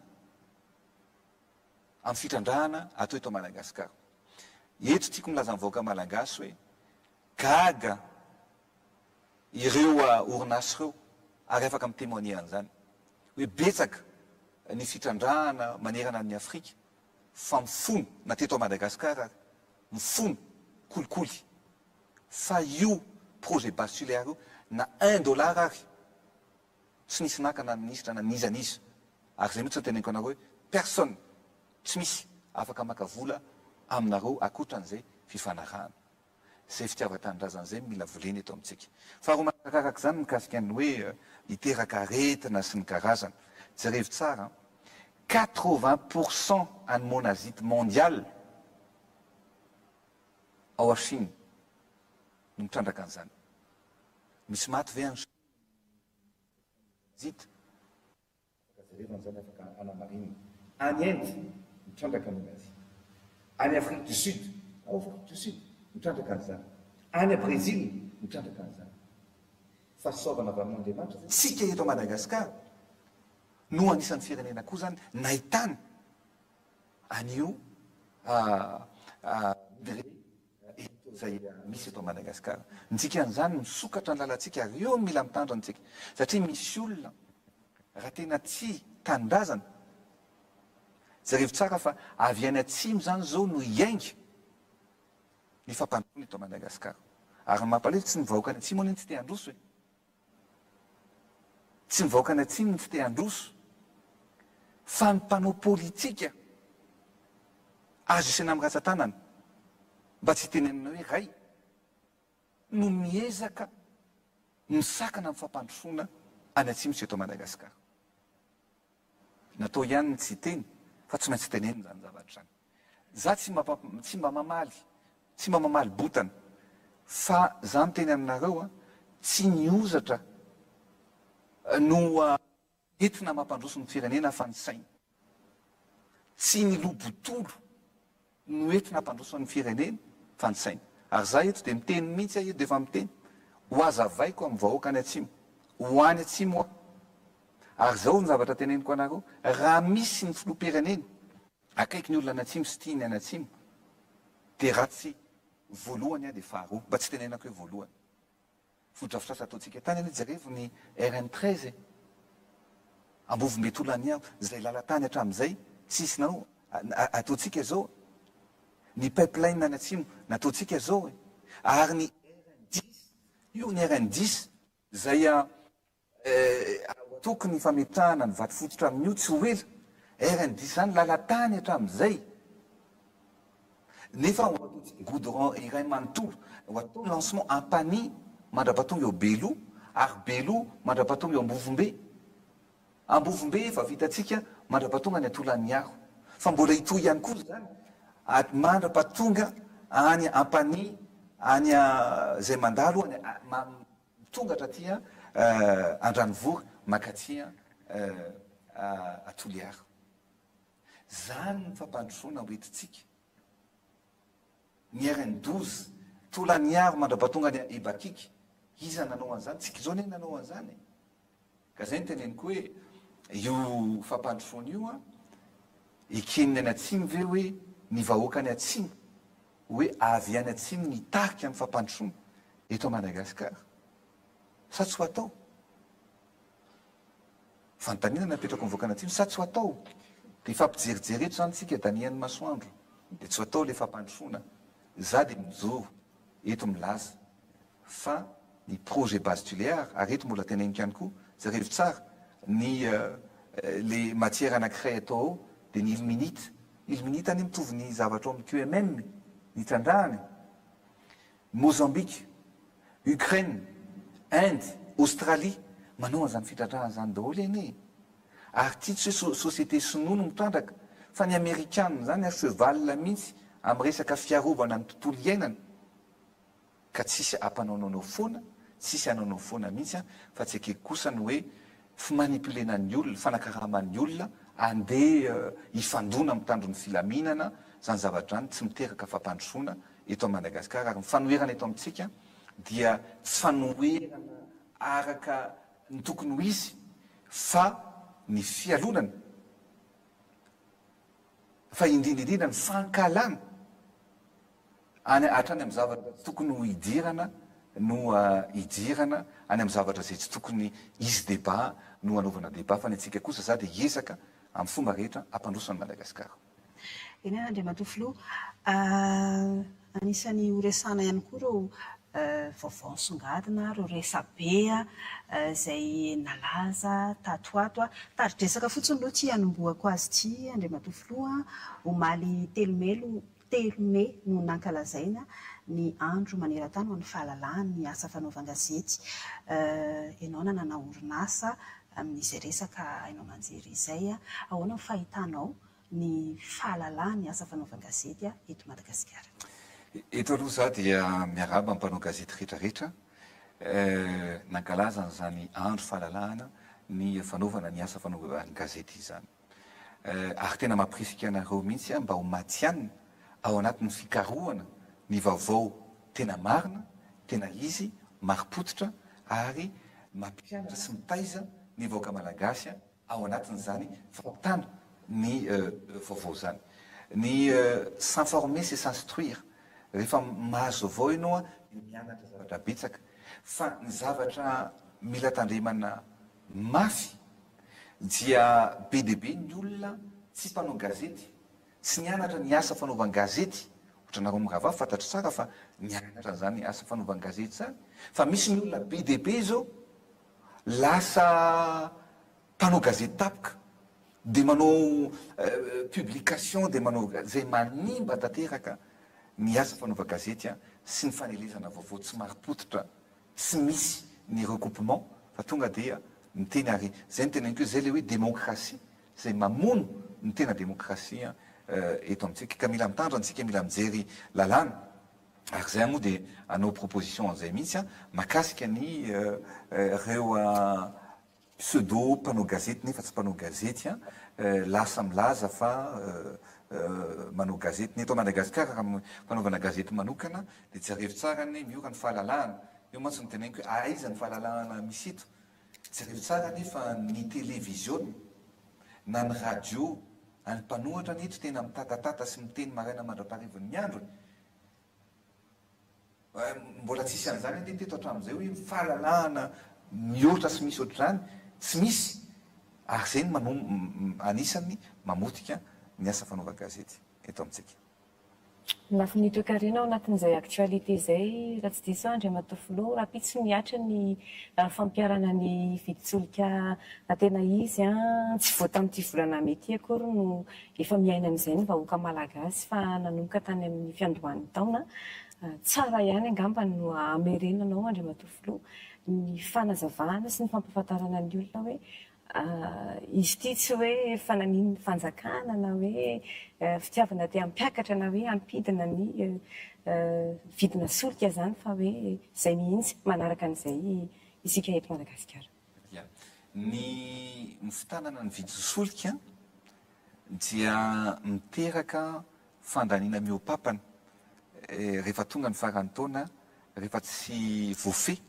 amin'ny fitrandrahana atao eto Madagascar. Eto tiako milaza amin'ny vahoaka Malagasy hoe gaga ireo orinasa ireo ary afaka mi-témoigner an'izany hoe betsaka ny fitrandrahana manerana an'i Afrika fa mifono na teto Madagascar ary mifono kolikoly fa io projet base Tuléar io na un dollar ary Tsy nisy naka na minisitra na n'iza n'iza. Ary izay mihitsy no teneniko anareo hoe personne. Tsy misy afaka maka vola aminareo ankoatran'izay fifanarahana. Izay fitiavan-tanindrazana izay no mila volena eto amintsika. Faharoa manarakaraka izany mikasika ny hoe hiteraka aretina sy ny karazany. Jerevo tsara an! 80 pour cent an'ny monazite mondial ao Chine no mitrandraka an'izany. Misy maty ve any Chine monazite? Afaka jerena an'izany afaka hanamarinina. Any Inde, mitrandraka ny Asie. Any Afrique du Sud, ao Afrique du Sud, mitrandraka an'izany. Any Brésil, mitrandraka an'izany. Fahasoavana avy amin'Andriamanitra ve? Tsika eto Madagascar no anisan'ny firenena koa zany nahitana an'io minerai izay misy eto Madagascar. Ny dikan'izany misokatra ny lalantsika ary eo no mila mitandrina tsika satria misy olona raha tena tia tanindrazana, jerevo tsara fa avy any atsimo zany zao no hiainga ny fampandrosoana eto Madagascar. Ary ny mampalahelo tsy ny vahoaka any atsimo anie no tsy te handroso e. Tsy ny vahoaka any atsimo no tsy te handroso fa ny mpanao politika azo isaina amin'ny ratsan-tanana, mba tsy hitenenana hoe ray, no miezaka misakana ny fampandrosoana any atsimo sy eto Madagasikara. Natao ihany ny tsy hiteny fa tsy maintsy tenenina izany zavatra izany. Za tsy mba tsy mba mamaly, tsy mba mamaly botana fa za miteny aminareo a, tsy ny hozatra no entina mampandroso ny firenena fa ny saina. Tsy ny lobotolo no entina hampandroso ny firenena fa ny saina. Ary za eto dia miteny mihitsy aho eto dia efa miteny, ho azavaiko amin'ny vahoaka any atsimo, ho any atsimo aho. Ary zao ny zavatra teneniko anareo, raha misy ny filoham-pirenena akaiky ny olona any atsimo sy tia ny any atsimo dia raha tsy voalohany aho dia faharoa, mba tsy tenenako hoe voalohany. Fotodrafitrasa ataontsika tany anie jerevo ny RN 13 e! Ambovombe Tolaniaro izay lalan-tany hatramin'izay tsisy nanao ataontsika izao ny pipeline any atsimo nataontsika izao e! Ary ny RN 10 io ny RN 10 izay Tokony fametrahana ny vato fototra amin'io tsy ho ela. RN 10 izany lalan-tany hatramin'izay. Nefa ho ataontsika goudron iray manontolo, ho atao lancement Ampanihy mandrapatonga eo Beloha ary Beloha mandrapatonga eo Ambovombe. Ambovombe efa vitantsika mandrapatonga any Tolagnaro. Fa mbola hitohy ihany koa izany mandrapatonga any Ampanihy any izay mandalo any Tonga hatraty Andranovory mankaty Toliara. Zany ny fampandrosoana ho entintsika. Ny RN 12, Tolaniaro mandrapatonga any Ebakiky. Iza nanao an'izany? Tsika izao anie nanao an'izany e. Ka zay no teneniko hoe io fampandrosoana io an, eken'ny any atsimo ve hoe ny vahoaka any atsimo hoe avy any atsimo ny hitarika ny fampandrosoana eto Madagascar? Sa tsy ho atao? Fanontaniana napetrako ny vahoaka any atsimo, sa tsy ho atao? Dia hifampijerijery eto zany tsika danihan'ny masoandro, dia tsy ho atao le fampandrosoana? Za dia mijoro eto milaza fa ny projet base Tuléar, ary eto mbola teneniko ihany koa, jerevo tsara ny le matière anakiray atao ao dia ny ilminite, ilminite anie mitovy ny zavatra ao amin'ny QMM ny trandrahana e! Mozambique, Ukraine, Inde, Australie, manao an'izany fitrandrahana izany daholo anie e! Ary ity tsy hoe société sinoa no mitrandraka fa ny amerikana izany à cheval mihitsy amin'ny resaka fiarovana ny tontolo iainana. Ka tsisy hampanaonaonao foana, tsisy hanaonao foana mihitsy an, fa tsy ekeko kosa ny hoe fimanipulena ny olona, fanakaraman'ny olona andeha hifandona mitandro ny filaminana, zany zavatra zany tsy miteraka fampandrosoana eto Madagascar, ary ny fanoherana eto amintsika dia tsy fanoherana araka ny tokony ho izy fa ny fialonana, fa indrindra indrindra ny fankahalana. Any hatrany amin'ny zavatra tsy tokony ho idirana no idirana, any amin'ny zavatra izay tsy tokony hisy débat no anaovana débat, fa ny antsika kosa za dia hiezaka amin'ny fomba rehetra hampandroso an'i Madagasikara. Eny ary Andriamatoa Filoha, anisan'ny ho resahana ihany koa ireo vaovao nisongadina, ireo resabe izay nalaza tato ho ato. Tari-dresaka fotsiny aloha ity hanombohako azy ity, Andriamatoa Filoha, omaly telo mey telo mey no nankalazaina ny andro maneran-tany ho an'ny fahalalahan'ny asa fanaovan-gazety. Ianao nanana orinasa amin'izay resaka haino aman-jery izay, ahoana ny fahitanao ny fahalalahan'ny asa fanaovan-gazety eto Madagasikara. Eto aloha za dia miarahaba ny mpanao gazety rehetra rehetra nankalaza an'izany andro fahalalahana ny fanaovana ny asa fanaovan-gazety izany. Ary tena mampirisika anareo mihitsy aho mba ho matihanina ao anatin'ny fikarohana ny vaovao tena marina, tena izy, marim-pototra ary mampianatra sy mitaiza ny vahoaka malagasy ao anatin'izany fampitana ny vaovao izany. Ny s'informer c'est s'instruire, rehefa mahazo vaovao ianao dia mianatra zavatra betsaka, fa ny zavatra mila tandremana mafy dia be dia be ny olona tsy mpanao gazety, tsy nianatra ny asa fanaovan-gazety, ohatranareo mirahavavy fantatro tsara fa nianatra an'izany asa fanaovan-gazety izany, fa misy ny olona be dia be izao Lasa mpanao gazety tapoka dia manao publication dia manao izay manimba tanteraka ny asa fanaovan-gazety sy ny fanelezana vaovao tsy marim-pototra, tsy misy ny recoupement fa tonga dia miteny ary izay no teneniko hoe izay ilay hoe démocratie izay mamono ny tena démocratie eto amintsika ka mila mitandrina isika mila mijery lalàna. Ary zay moa dia hanao proposition an'izay mihitsy aho makasika ny ireo pseudo mpanao gazety nefa tsy mpanao gazety an, lasa milaza fa manao gazety. Ny eto Madagasikara raha ny fanaovana gazety manokana dia jerevo tsara anie miora ny fahalalahana. Io mantsy no teneniko hoe aiza ny fahalalahana misy eto. Jerevo tsara anie fa ny televiziona na ny radio an'ny mpanohatra anie eto tena mitatatata sy miteny maraina mandra-paharivan'ny andro e. Mbola tsisy an'izany anie teto hatramin'izay hoe fahalalahana mihoatra sy misy ohatr'izany, tsy misy, ary izay no mano anisan'ny mamotika ny asa fanaovan-gazety eto amintsika. Ny lafiny toekarena ao anatin'izay actualité izay, raha tsy diso aho Andriamatoa Filoha, rahampitso mihatra ny fampiharana ny vidin-tsolika tena izy, tsy vao tamin'ity volana mey ity akory no Efa miaina an'izay ny vahoaka malagasy fa nanomboka tany amin'ny fiandohan'ny taona. Tsara ihany angamba no hamerenanao Andriamatoa Filoha ny fanazavana sy ny fampahafantarana ny olona hoe izy ity tsy hoe fananian'ny fanjakana na hoe fitiavana te hampiakatra na hoe hampidina ny vidina solika izany fa hoe izay mihitsy manaraka an'izay isika eto Madagasikara. Ya. Ny ny fitanana ny vidin-tsolika dia miteraka fandaniana mihoa-papana rehefa tonga ny faran'ny taona, rehefa tsy voafehy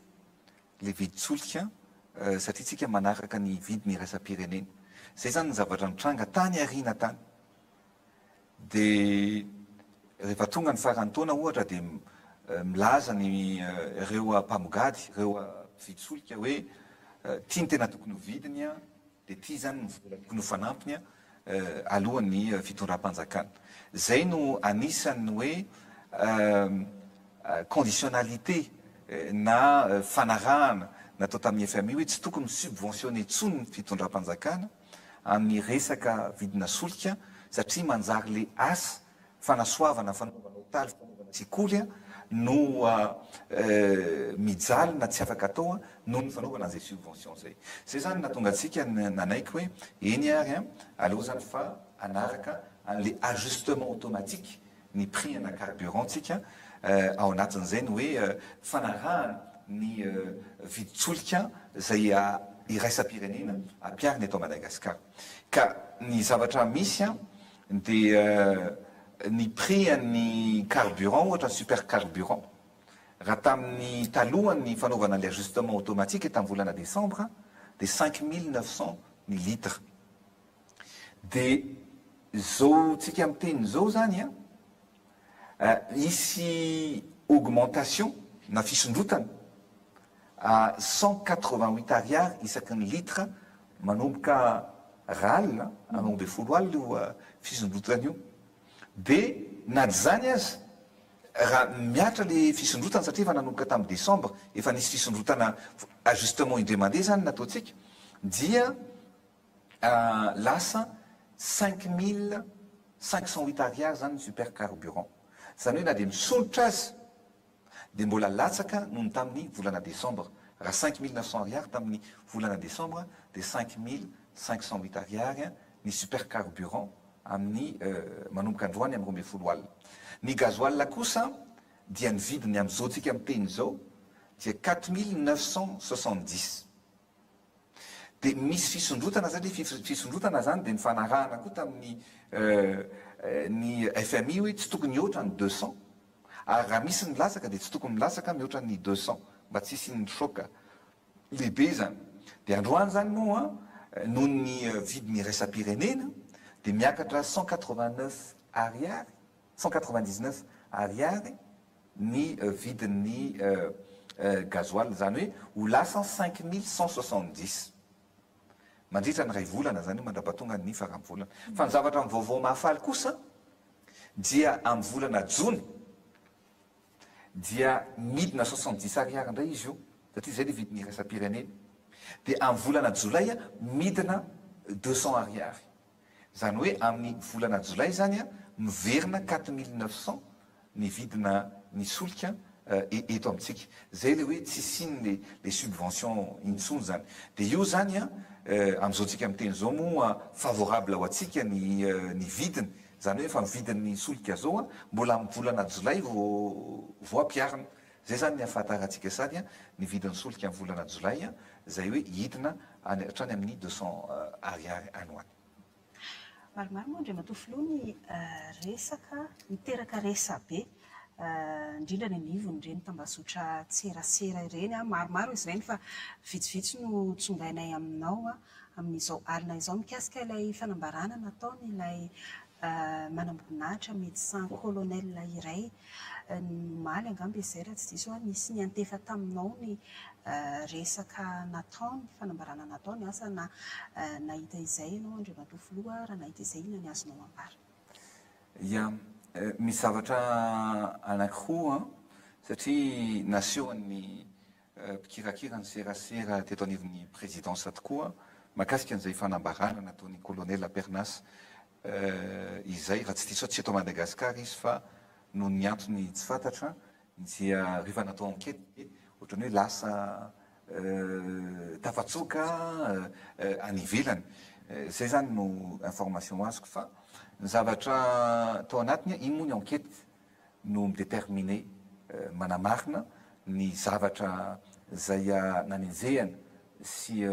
ilay vidin-tsolika satria tsika manaraka ny vidiny iraisam-pirenena. Izay izany ny zavatra nitranga tany aoriana tany. Dia rehefa tonga ny faran'ny taona ohatra dia milaza ny ireo mpamogady, ireo mpividy solika hoe ity no tena tokony ho vidiny an, dia ity izany ny vola tokony ho fanampiny an, alohan'ny fitondram-panjakana. Izay no anisan'ny hoe conditionnalité na fanarahana natao tamin'ny FMI hoe tsy tokony mi-subventionner intsony ny fitondram-panjakana amin'ny resaka vidina solika satria manjary le asa fanasoavana fanaovana hopitaly fanaovana sekoly no mijaly na tsy afaka atao noho ny fanaovana an'izay subvention zay. Zay zany nahatonga antsika nanaiky hoe eny ary aleo zany fa hanaraka an'le ajustement automatique ny prix ana carburant tsika ao anatin'izay ny hoe fanarahana ny vidin-tsolika izay iraisam-pirenena ampiharina eto Madagasikara. Ka ny zavatra misy dia ny prix an'ny carburant ohatra ny super carburant raha tamin'ny talohan'ny fanaovana ilay ajustement automatique tamin'ny volana décembre dia 5900 ny litre. Dia izao tsika miteny izao izany an, hisy augmentation na fisondrotana à 188 ariary isaky ny litre manomboka rahalina, 12 alina io fisondrotana io. Dia na dia izany aza, Raha mihatra le fisondrotana satria efa nanomboka tamin'ny décembre efa nisy fisondrotana ajustement indray mandeha zany nataontsika dia lasa 5508 ariary zany ny super carburant. Zany hoe na dia misondrotra aza dia mbola latsaka noho ny tamin'ny volana décembre. Raha 5900 ariary tamin'ny volana décembre dia 5508 ariary ny super carburant amin'ny manomboka androany amin'ny 12 alina. Ny gasoil kosa dia ny vidiny amin'izao tsika miteny izao dia 4970. Dia misy fisondrotana satria fisondrotana izany dia nifanarahana koa tamin'ny ny FMI hoe tsy tokony hihoatra ny 200 ary raha misy ny latsaka dia tsy tokony milatsaka mihoatra ny 200 mba tsy hisian'ny choc lehibe izany. Dia androany izany moa noho ny vidiny iraisam-pirenena dia miakatra 189 ariary, 199 ariary ny vidin'ny gasoil, izany hoe ho lasa 5170 mandritra ny iray volana izany io mandrapatonga ny faran'ny volana. Fa ny zavatra ny vaovao mahafaly kosa dia amin'ny volana jona dia midina 70 ariary indray izy io satria izay ilay vidiny iraisam-pirenena, dia amin'ny volana jolay midina 200 ariary. Izany hoe amin'ny volana jolay izany miverina 4900 ny vidina ny solika eto amintsika. Izay ilay hoe tsy hisian'ny le subvention intsony izany. Dia io izany amin'izao tsika miteny izao moa favorable ho antsika ny ny vidiny. Izany hoe efa ny vidin'ny solika izao mbola amin'ny volana jolay vao vao ampiharina. Izay izany ny ahafantarantsika sady ny vidin'ny solika amin'ny volana jolay izay hoe hidina any hatrany amin'ny 200 ariary any ho any. Maromaro moa Andriamatoa Filoha ny resaka miteraka resabe indrindra any anivon'ireny tambazotran-tserasera ireny. Maromaro izy ireny fa vitsivitsy no tsongainay aminao amin'izao alina izao mikasika ilay fanambarana nataon'ilay manamboninahitra médecin colonel iray omaly angamba izay raha tsy diso aho, nisy niantefa taminao ny resaka nataony, fanambarana nataony, asa na nahita izay ianao Andriamatoa Filoha, raha nahita izay inona ny azonao ambara? Ya, misy zavatra anankiroa satria nasehon'ny mpikirakira ny serasera teto anivon'ny présidence tokoa mahakasika an'izay fanambarana nataon'ny colonel Pernas izay, raha tsy diso aho tsy eto Madagascar izy fa noho ny antony tsy fantatra dia rehefa natao enquête dia ohatran'ny hoe lasa tafatsoaka any ivelany. Izay izany no information azoko fa ny zavatra tao anatiny, iny moa ny enquête no mi-determiner, manamarina ny zavatra izay nanenjehana sy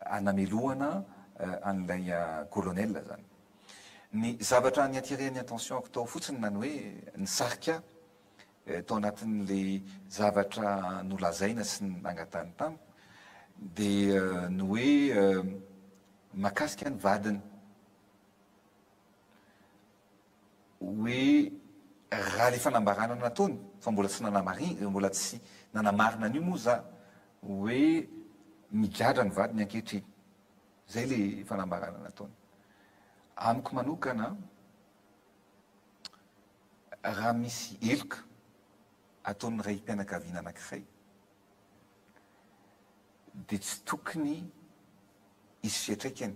anamelohana an'ilay colonel zany. Ny zavatra ni-attirer ny attention-ko tao fotsiny na ny hoe nisarika ahy tao anatin'ilay zavatra nolazaina sy nangatahiny tamiko dia ny hoe mahakasika ny vadiny. Hoe raha le fanambarana nataony, fa mbola tsy nanamari, mbola tsy nanamarina an'io moa za, hoe migadra ny vadiny ankehitriny. Zay le fanambarana nataony. Amiko manokana, raha misy heloka ataon'ny raim-pianakaviana anankiray, dia tsy tokony hisy fiantraikany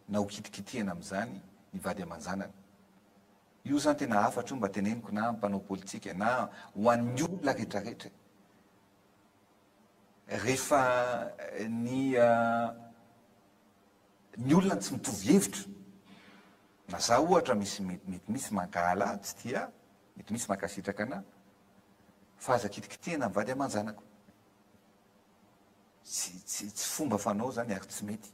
na ho kitikitihana amin'izany ny vady aman-janany. Io izany tena hafatra io mba teneniko na mpanao politika na ho an'ny olona rehetrarehetra e. Rehefa ny ny olona tsy mitovy hevitra, na za ohatra misy mety misy mankahala ahy, tsy tia ahy, mety misy mankasitraka anah, fa aza kitikitihana ny vady aman-janako. Tsy tsy tsy fomba fanao zany ary tsy mety.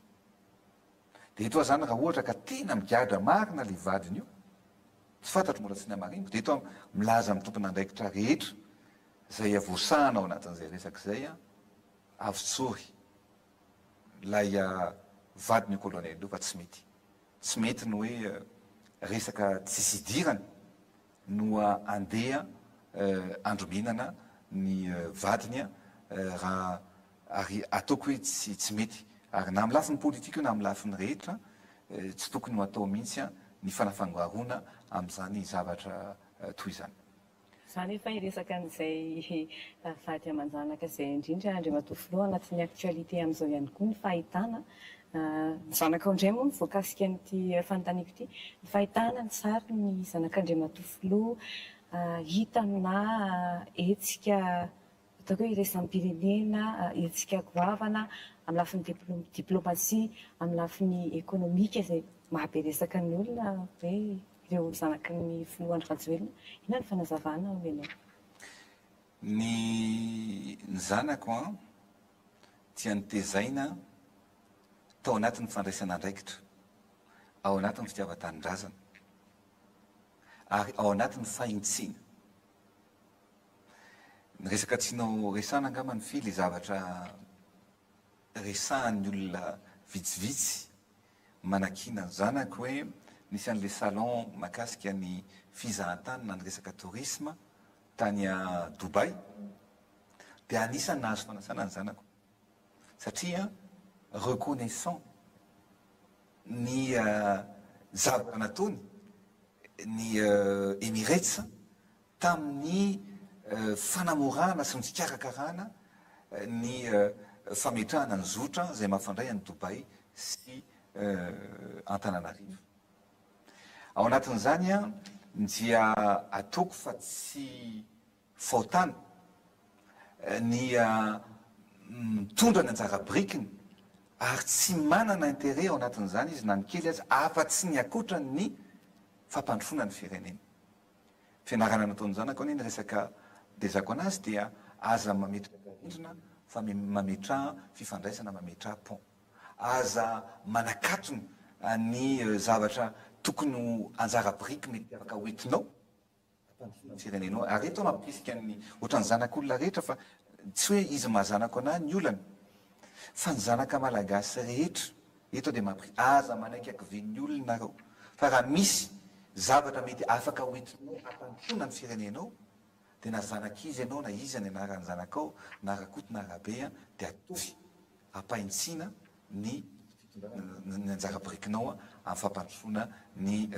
De eto aho zany raha ohatra ka tena migadra marina le vadiny io, tsy fantatro mbola tsy nihamariniko, de eto aho milaza amin'ny tompon'andraikitra rehetra zay voasahana ao anatin'izay resaka izay an, avotsory lay vadin'io colonel io fa tsy mety. Tsy mety ny hoe resaka tsisy idirany no andeha androminana ny vadiny raha ary ataoko hoe tsy tsy mety ary na amin'ny lafiny politika io na amin'ny lafiny rehetra tsy tokony ho atao mihitsy ny fanafangaroana amin'izany zavatra toy izany. Za nefa hiresaka an'izay vady aman-janaka izay indrindra Andriamatoa Filoha anatin'ny actualité amin'izao ihany koa ny fahitana ny zanakao indray moa no voakasika an'ity fanontaniako ity, ny fahitana ny sarin'ny zanak'Andriamatoa Filoha hita amina hetsika ataoko hoe iraisam-pirenena, hetsika goavana amin'ny lafiny diplomasia, amin'ny lafiny ekonomika izay mahabe resaka ny olona hoe Ireo zanaky ny filoha Andry Rajoelina, inona ny fanazavana omenao? Ny ny zanako an, dia notezaina tao anatin'ny fandraisana andraikitra, ao anatin'ny fitiavan-tanindrazana, ary ao anatin'ny fahintsiana. Ny resaka tianao resahana angamba ny fy, le zavatra resahan'ny olona vitsivitsy manakiana ny zanako hoe nisy an'le salon mahakasika ny fizahantany na ny resaka tourisme tany Dubaï dia anisany nahazo fanasana ny zanako satria reconnaissant ny zavatra nataony ny Emirates tamin'ny fanamorana sy ny fikarakarana ny fametrahana ny zotra izay mampifandray an'i Dubaï sy Antananarivo. Ao anatin'izany dia ataoko fa tsy fahotana ny mitondra ny anjara birikiny ary tsy manana intérêt ao anatin'izany izy na ny kely aza afa-tsy ny ankoatran'ny fampandrosoana ny firenena. Fianarana nataon'ny zanako anie ny resaka dezako anazy dia aza mametraka rindrina fa mametraha fifandraisana mametraha pont. Aza manakatona ny zavatra tokony ho anjara biriky mety afaka hoentinao hampandrosoana ny firenenao. Ary eto aho mampirisika ny ohatran'ny zanak'olona rehetra fa tsy hoe izy maha zanako anahy ny olana fa ny zanaka malagasy rehetra Eto dia mampri aza manaiky akivian'ny olona nareo fa raha misy zavatra mety afaka ho entinao hampandrosoana ny firenenao dia na zanak'iza ianao na iza ny anaran'ny zanakao na Rakoto na Rabe an dia ataovy ampahintsiana ny fitondrana ny anjara birikinao amin'ny fampandrosoana ny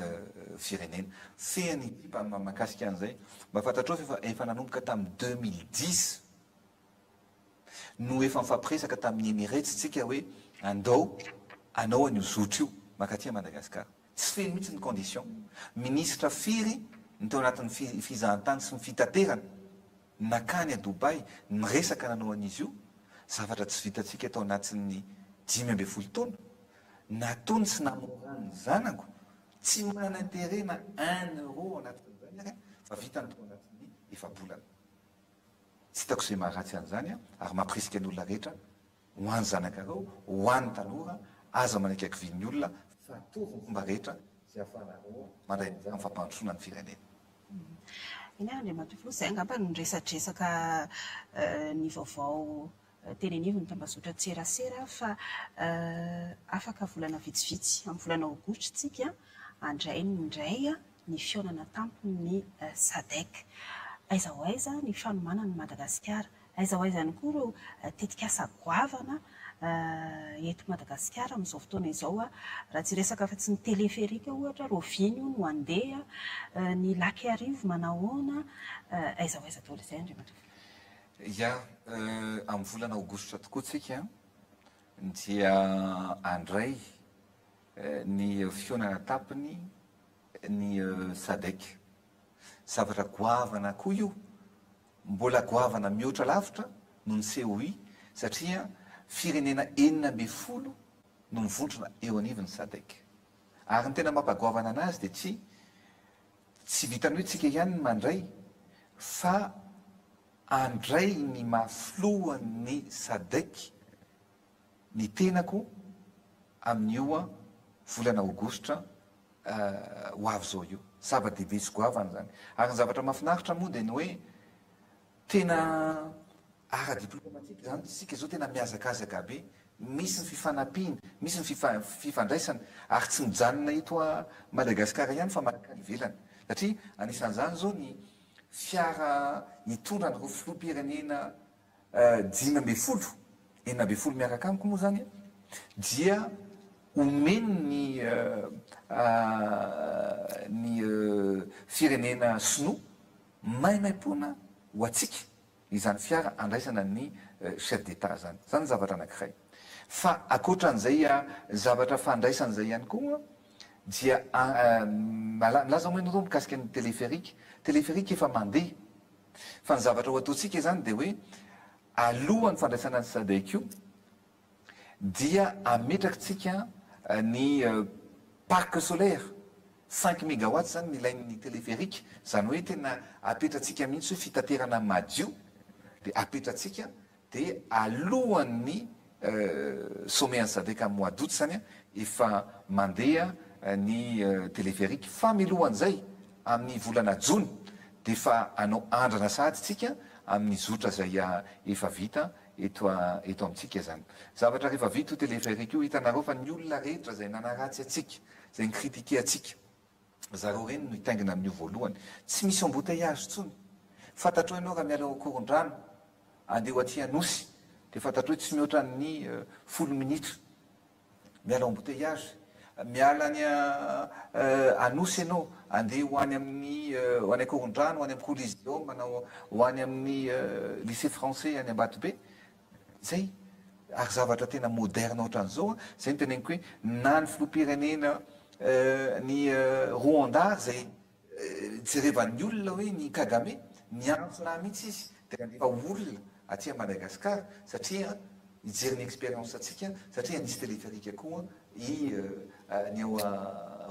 firenena. Fehiny ity mahakasika an'izay mba fantatrao fa efa efa nanomboka tamin'ny 2010 no efa nifampiresaka tamin'ny Emirates tsika hoe andao anao an'io zotra io mankaty à Madagascar. Tsy feno mihitsy ny condition. Minisitra firy ny tao anatin'ny fizahantany sy ny fitaterana nakany à Dubaï niresaka nanao an'izy io, zavatra tsy vitantsika tao anatin'ny 15 taona. Nataony sy namorany ny zanako, tsy manana intérêt na un euro ao anatin'izany ary fa vitany tao anatin'ny efa-bolana. Tsy hitako izay maharatsy an'izany ary mampirisika ny olona rehetra ho any zanakareo, ho any tanora, aza manaiky ankivian'ny olona fa ataovy ny fomba rehetra izay ahafahanareo mandray anjara amin'ny fampandrosoana ny firenena. Eny ary Andriamatoa Filoha, izay angamba no resadresaka ny vaovao teny anivon'ny tambazotran-tserasera fa afaka volana vitsivitsy, amin'ny volana aogositra isika handray indray ny fihaonana tampon'ny Sadec. Aiza ho aiza ny fanomanan'i Madagasikara? Aiza ho aiza ihany koa ireo tetikasa goavana eto Madagasikara amin'izao fotoana izao? Raha tsy hiresaka afa-tsy ny téléphérique ohatra, rahoviana io no handeha? Ny lac Iarivo manahoana? Aiza ho aiza daholo izay Andriamatoa Filoha? Ya, amin'ny volana aogositra tokoa tsika dia handray ny fihaonana tapiny ny Sadec. Zavatra goavana koa io, mbola goavana mihoatra lavitra noho ny COI satria firenena 16 no mivondrona eo anivon'ny Sadec. Ary ny tena mampagoavana anazy dia tsy tsy vitan'ny hoe tsika ihany ny mandray fa handray ny maha filohan'ny Sadec ny tenako amin'io volana aogositra ho avy izao io. Zava-dehibe sy goavana izany. Ary ny zavatra mahafinaritra moa dia ny hoe tena ara-diplomatika izany isika izao tena mihazakazaka be. Misy ny fifanampiana, misy ny fifandraisana ary tsy mijanona eto Madagasikara ihany fa mankany ivelany. Satria anisan'izany izao ny fiara hitondra an'ireo filoham-pirenena 15, 16 miaraka amiko moa izany dia omeny ny ny firenena sinoa. Maimaimpoana ho antsika izany fiara andraisana ny chef d'Etat izany. Izany ny zavatra anankiray. Fa ankoatran'izay zavatra fandraisana izay ihany koa dia milaza moa ianareo mikasika ny téléphérique. Téléphérique efa mandeha. Fa ny zavatra ho ataontsika izany dia hoe alohan'ny fandraisana ny Sadec io dia ametrakitsika ny parc solaire, cinq megawatts izany ny ilain'ny téléphérique, izany hoe tena apetratsika mihitsy hoe fitaterana madio dia apetratsika dia alohan'ny sommet an'ny Sadec amin'ny mois d'août izany efa mandeha ny téléphérique fa milohan'izay amin'ny volana jona dia efa hanao andrana sahady tsika amin'ny zotra izay efa vita eto eto amintsika izany. Zavatra rehefa vita io téléphérique io, hitanareo fa ny olona rehetra izay nanaratsy antsika, izay ni-critiquer antsika, zareo ireny no hitaingina amin'io voalohany. Tsy misy embouteillage intsony. Fantatrao ianao raha miala ao Ankorondrano andeha ho aty Anosy dia fantatrao hoe tsy mihoatra ny folo minitra. Miala embouteillage, miala any Anosy ianao, andeha ho any amin'ny ho any Ankorondrano, ho any amin'ny Coliseum na ho any amin'ny lycée français any Ambatobe, zay. Ary zavatra tena moderne ohatran'izao an, zay no teneniko hoe na ny filoham-pirenena ny Rwanda ary zay Jerevan'ny olona hoe ny Kagame, niantso ahy mihitsy izy dia nandefa olona aty Madagascar satria hijery ny expérience antsika satria nisy téléphérique koa i ny ao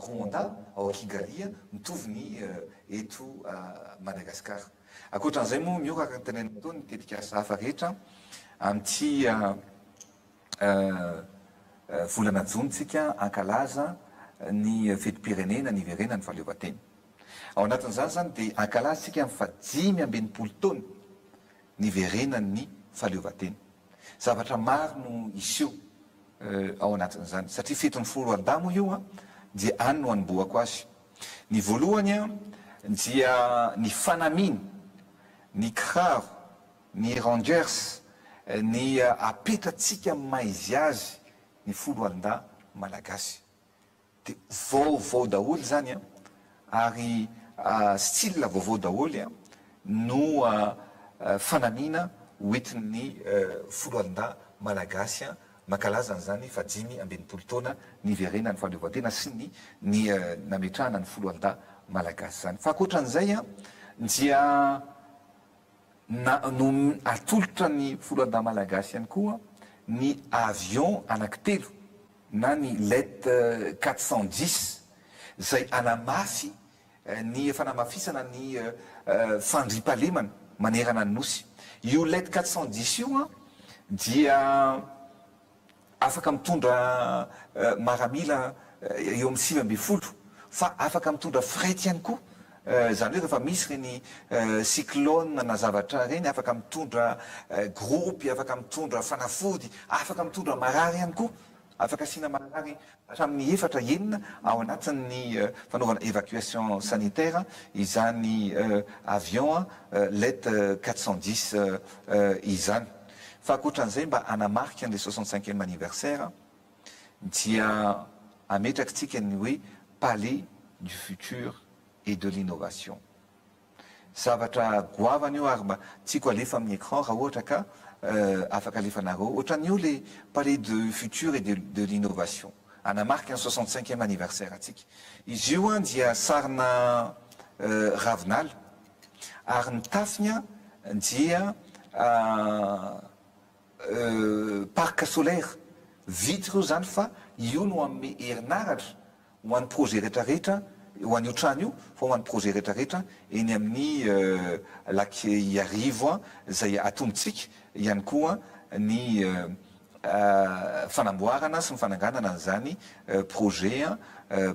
Rwanda, ao Kigali mitovy ny eto Madagascar. Ankoatran'izay moa mioraka araka ny tenenina teo ny tetikasa hafa rehetra amin'ity Volana jona isika hankalaza ny fetim-pirenena niverenan'ny fahaleovantena. Ao anatin'izany izany dia hankalaza isika ny fahadimy ambin'ny taona niverenan'ny fahaleovantena. Zavatra maro no hiseho ao anatin'izany satria fetin'ny foloalindahy moa io dia any no hanombohako azy. Ny voalohany dia ny fanamiana, ny kiraro, Ny Rangers, ny apetratsika maizy azy ny foloalindahy malagasy. Dia vaovao daholo izany an, ary style vaovao daholo no fanamiana hoentin'ny foloalindahy malagasy mankalaza an'izany faha-65 taona niverenan'ny fahaleovantena sy ny ny nametrahana ny foloalindahy malagasy izany. Fa ankoatran'izay dia. Na no atolotra ny foloalindahy malagasy ihany koa ny avion anankitelo na ny Let 410 izay hanamafy ny fanamafisana ny fandriampahalemana manerana ny Nosy. Io Let 410 io dia. Afaka mitondra maramila eo amin'ny 19 fa afaka mitondra fret ihany koa, izany hoe rehefa misy ireny cyclone na zavatra ireny afaka mitondra groupe, afaka mitondra fanafody, afaka mitondra marary ihany koa, afaka asiana marary hatramin'ny efatra enina ao anatin'ny fanaovana évacuation sanitaire izany avion Let 410 izany. Fa ankoatran'izay mba hanamarika an'ilay soixante-cinquième anniversaire dia ametrakitsika ny hoe Palais du futur et de l'innovation. Zavatra goavana io ary mba tiako alefa amin'ny écran raha ohatra ka afaka alefanareo. Ohatran'io ilay Palais du futur et de l'innovation. Hanamarika ny soixante-cinquième anniversaire antsika. Izy io dia sarina ravinala. Ary ny tafiny dia parc solaire, vita ireo izany fa io no hanome herinaratra ho an'ny projet rehetra rehetra, ho an'io trano io fa ho an'ny projet rehetra rehetra eny amin'ny lac Iarivo izay atombotsika ihany koa ny fanamboarana sy ny fananganana an'izany projet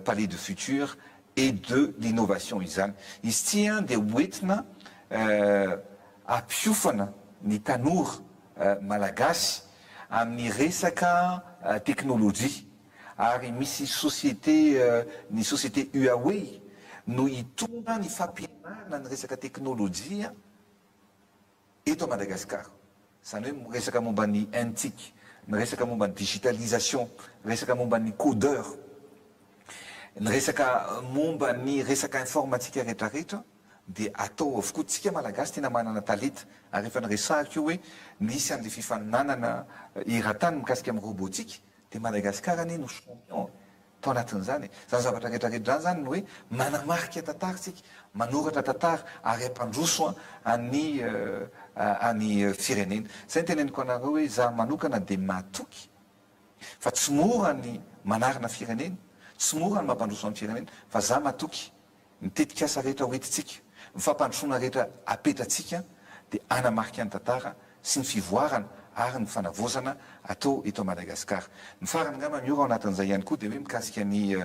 palais de futur et de l'innovation izany. Izy ity dia hoentina hampiofana ny tanora malagasy amin'ny resaka teknolojia ary misy société ny société Huawei no hitondra ny fampianarana ny resaka teknolojia eto Madagascar. Izany hoe miresaka momba ny NTIC, miresaka momba ny digitalisation, miresaka momba ny codeur, ny resaka momba ny resaka informatique rehetra rehetra. dia atao avokoa. Tsika Malagasy tena manana talenta ary efa niresahako io hoe nisy an'ilay fifaninanana eran-tany mikasika amin'ny robotique dia Madagascar anie no champion tao anatin'izany e. Izany zavatra rehetra rehetra izany izany no hoe manamarika tantara isika, manoratra tantara ary hampandroso an'ny an'ny firenena. Izay no teneniko anareo hoe izaho manokana dia matoky fa tsy mora ny manarina firenena, tsy mora ny mampandroso an'ny firenena fa izaho matoky Ny tetikasa rehetra ho entintsika, ny fampandrosoana rehetra apetratsika dia hanamarika ny tantara sy ny fivoarana ary ny fanavaozana atao eto Madagasikara. Ny farany angamba Miora ao anatin'izay ihany koa dia hoe mikasika ny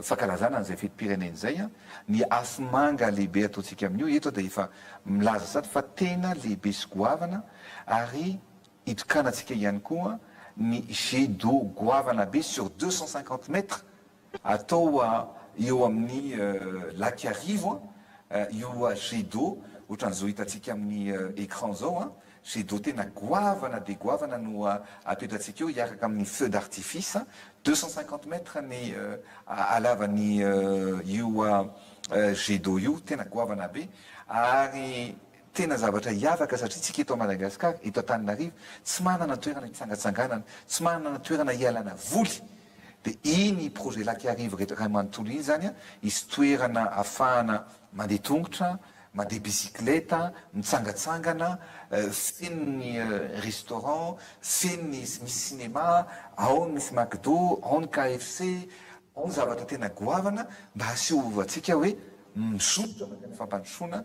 fankalazana an'izay fetim-pirenena izay, ny afomanga lehibe ataontsika amin'io, eto dia efa milaza sady fa tena lehibe sy goavana ary hitokanantsika ihany koa ny jet d'eau goavana be sur 250 mètres Atao eo amin'ny lac Iarivo io jet d'eau ohatran'izao hitantsika amin'ny écran izao, jet d'eau tena goavana dia goavana no apetratsika eo hiaraka amin'ny feu d'artifice, 250 mètres ny halavan'ny io jet d'eau io, tena goavana be ary tena zavatra hiavaka satria tsika eto Madagascar, eto Antananarivo tsy manana toerana hitsangatsanganana, tsy manana toerana hialana voly. Dia iny projet lac Iarivo rehetra iray manontolo iny izany hisy toerana ahafahana mandeha tongotra, mandeha bicyclette, mitsangatsangana, feno ny restaurant, feno ny misy cinéma, ao ny misy McDo, ao ny KFC, ao ny zavatra tena goavana mba hasehoantsika hoe mizotra mankany fampandrosoana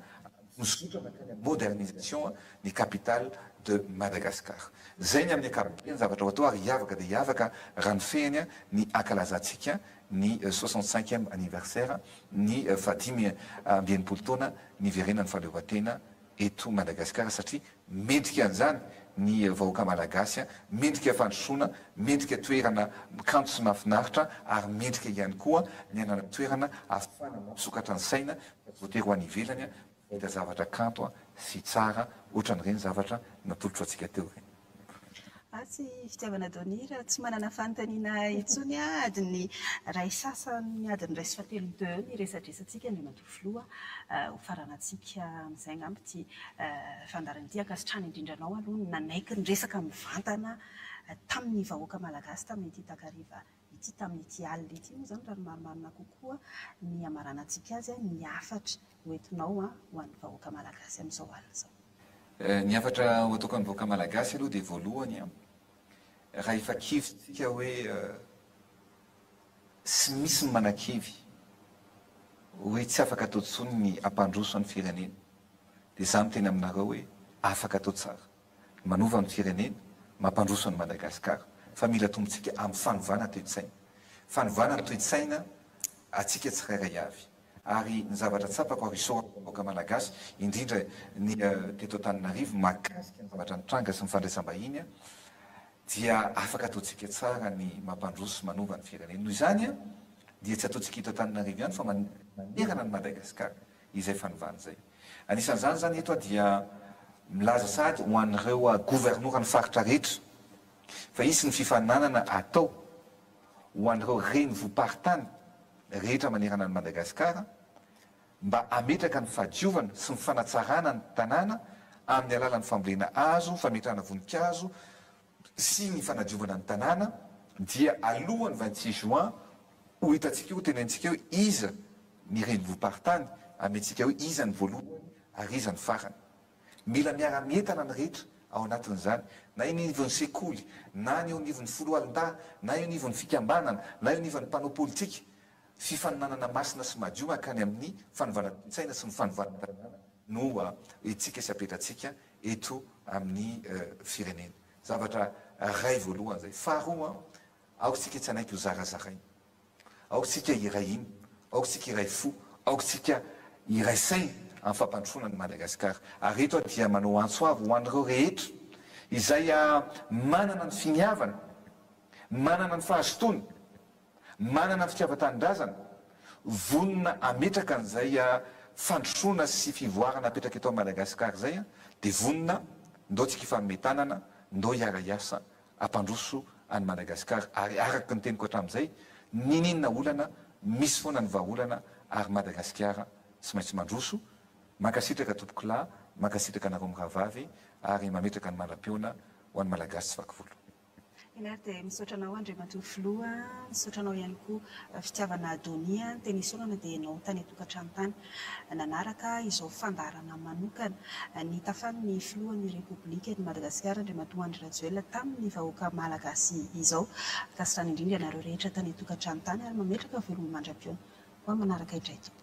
Mizotra mankany amin'ny modernisation ny capitale de Madagascar. Zay ny amin'ny ankapobeny zavatra ho atao ary hiavaka dia hiavaka raha ny fehiny ny hankalazantsika ny soixante-cinquième anniversaire ny fahadimy ambienimpolo taona niverenan'ny fahaleovantena eto Madagasikara satria mendrika an'izany ny vahoaka malagasy, mendrika fandrosoana, mendrika toerana kanto sy mahafinaritra ary mendrika ihany koa ny hanana toerana ahafahana mampisokatra ny saina fa tsy voatery ho any ivelany mahita zavatra kanto sy tsara ohatran'ireny zavatra natolotro antsika teo ireny. Atsy Fitiavana Donia raha tsy manana fanontaniana intsony aho, adiny iray sasany, adiny iray sy fahatelony teo eo ny resadresantsika Andriamatoa Filoha, ho faranantsika amin'izay angamba ity fandaharana ity. Ankasitrahana indrindra anao aloha ny nanaiky niresaka mivantana tamin'ny vahoaka malagasy tamin'ity takariva ity tamin'ity alina ity moa izany raha ny marimarina kokoa ny hamaranantsika azy, ny hafatra hoentinao ho an'ny vahoaka malagasy amin'izao alina izao. Ny hafatra ho ataoko amin'ny vahoaka malagasy aloha dia voalohany, raha efa kivy tsika hoe sy misy ny manakivy hoe tsy afaka atao intsony ny hampandroso ny firenena dia izaho miteny aminareo hoe afaka atao tsara. Manova ny firenena, mampandroso an'i Madagasikara. Fa mila tombontsika amin'ny fanovana toe-tsaina. Fanovana ny toe-tsaina antsika tsirairay avy. Ary ny zavatra tsapako ary isaorako ny vahoaka malagasy, indrindra ny teto Antananarivo mahakasika ny zavatra nitranga sy ny fandraisam-bahiny dia afaka ataontsika tsara ny mampandroso sy manova ny firenena. Noho izany dia tsy ataontsika eto Antananarivo ihany fa manerana an'i Madagasikara izay fanovana izay. Anisan'izany izany eto aho dia milaza sahady ho an'ireo governoran'ny faritra rehetra fa hisy ny fifaninanana atao ho an'ireo renivohi-paritany rehetra manerana an'i Madagasikara mba hametraka ny fahadiovana sy ny fanatsarana ny tanàna amin'ny alalan'ny fambolena hazo, fametrahana voninkazo sy ny fanadiovana ny tanàna dia alohan'ny 26 juin ho hitantsika eo, ho tenenintsika eo iza ny renivohi-paritany, amentsika hoe iza ny voalohany ary iza ny farany. Mila miara-mientana ny rehetra ao anatin'izany, na eo anivon'ny sekoly, na ny eo anivon'ny foloalindahy, na eo anivon'ny fikambanana, na eo anivon'ny mpanao politika. Fifaninanana masina sy madio mankany amin'ny fanovana toe-tsaina sy ny fanovana tanàna no entintsika sy apetratsika eto amin'ny firenena. Zavatra iray voalohany izay. Faharoa, aoka isika tsy hanaiky ho zarazaraina. Aoka isika hiray hina, aoka isika hiray fo, aoka isika hiray saina amin'ny fampandrosoana an'i Madagasikara. Ary eto aho dia manao antso avo ho an'ireo rehetra izay manana ny finiavana, manana ny fahazotoana, manana ny fitiavan-tanindrazana, vonona hametraka an'izay fandrosoana sy fivoarana apetraka eto Madagasikara izay dia vonona, ndao tsika hifanome tanana, ndao hiara-hiasa hampandroso an'i Madagasikara ary araka ny teniko hatramin'izay, n'inon'inona olana, misy foana ny vahaolana ary Madagasikara. tsy maintsy mandroso. Mankasitraka tompokolahy, mankasitraka anareo mirahavavy ary mametraka ny mandra-pihaona ho an'ny Malagasy tsy vaky volo. Eny ary dia misaotra anao Andriamatoa Filoha, misaotra anao ihany koa Fitiavana Donia, ny teny isaorana dia ianao tany an-tokantrano tany nanaraka izao fandaharana manokana nitafan'ny Filohan'ny Repoblikan'i Madagasikara Andriamatoa Andry Rajoelina tamin'ny vahoaka Malagasy izao. Ankasitrahana indrindra ianareo rehetra tany an-tokantrano tany ary mametraka veloma mandra-pihaona ho amin'ny manaraka indray tompoko.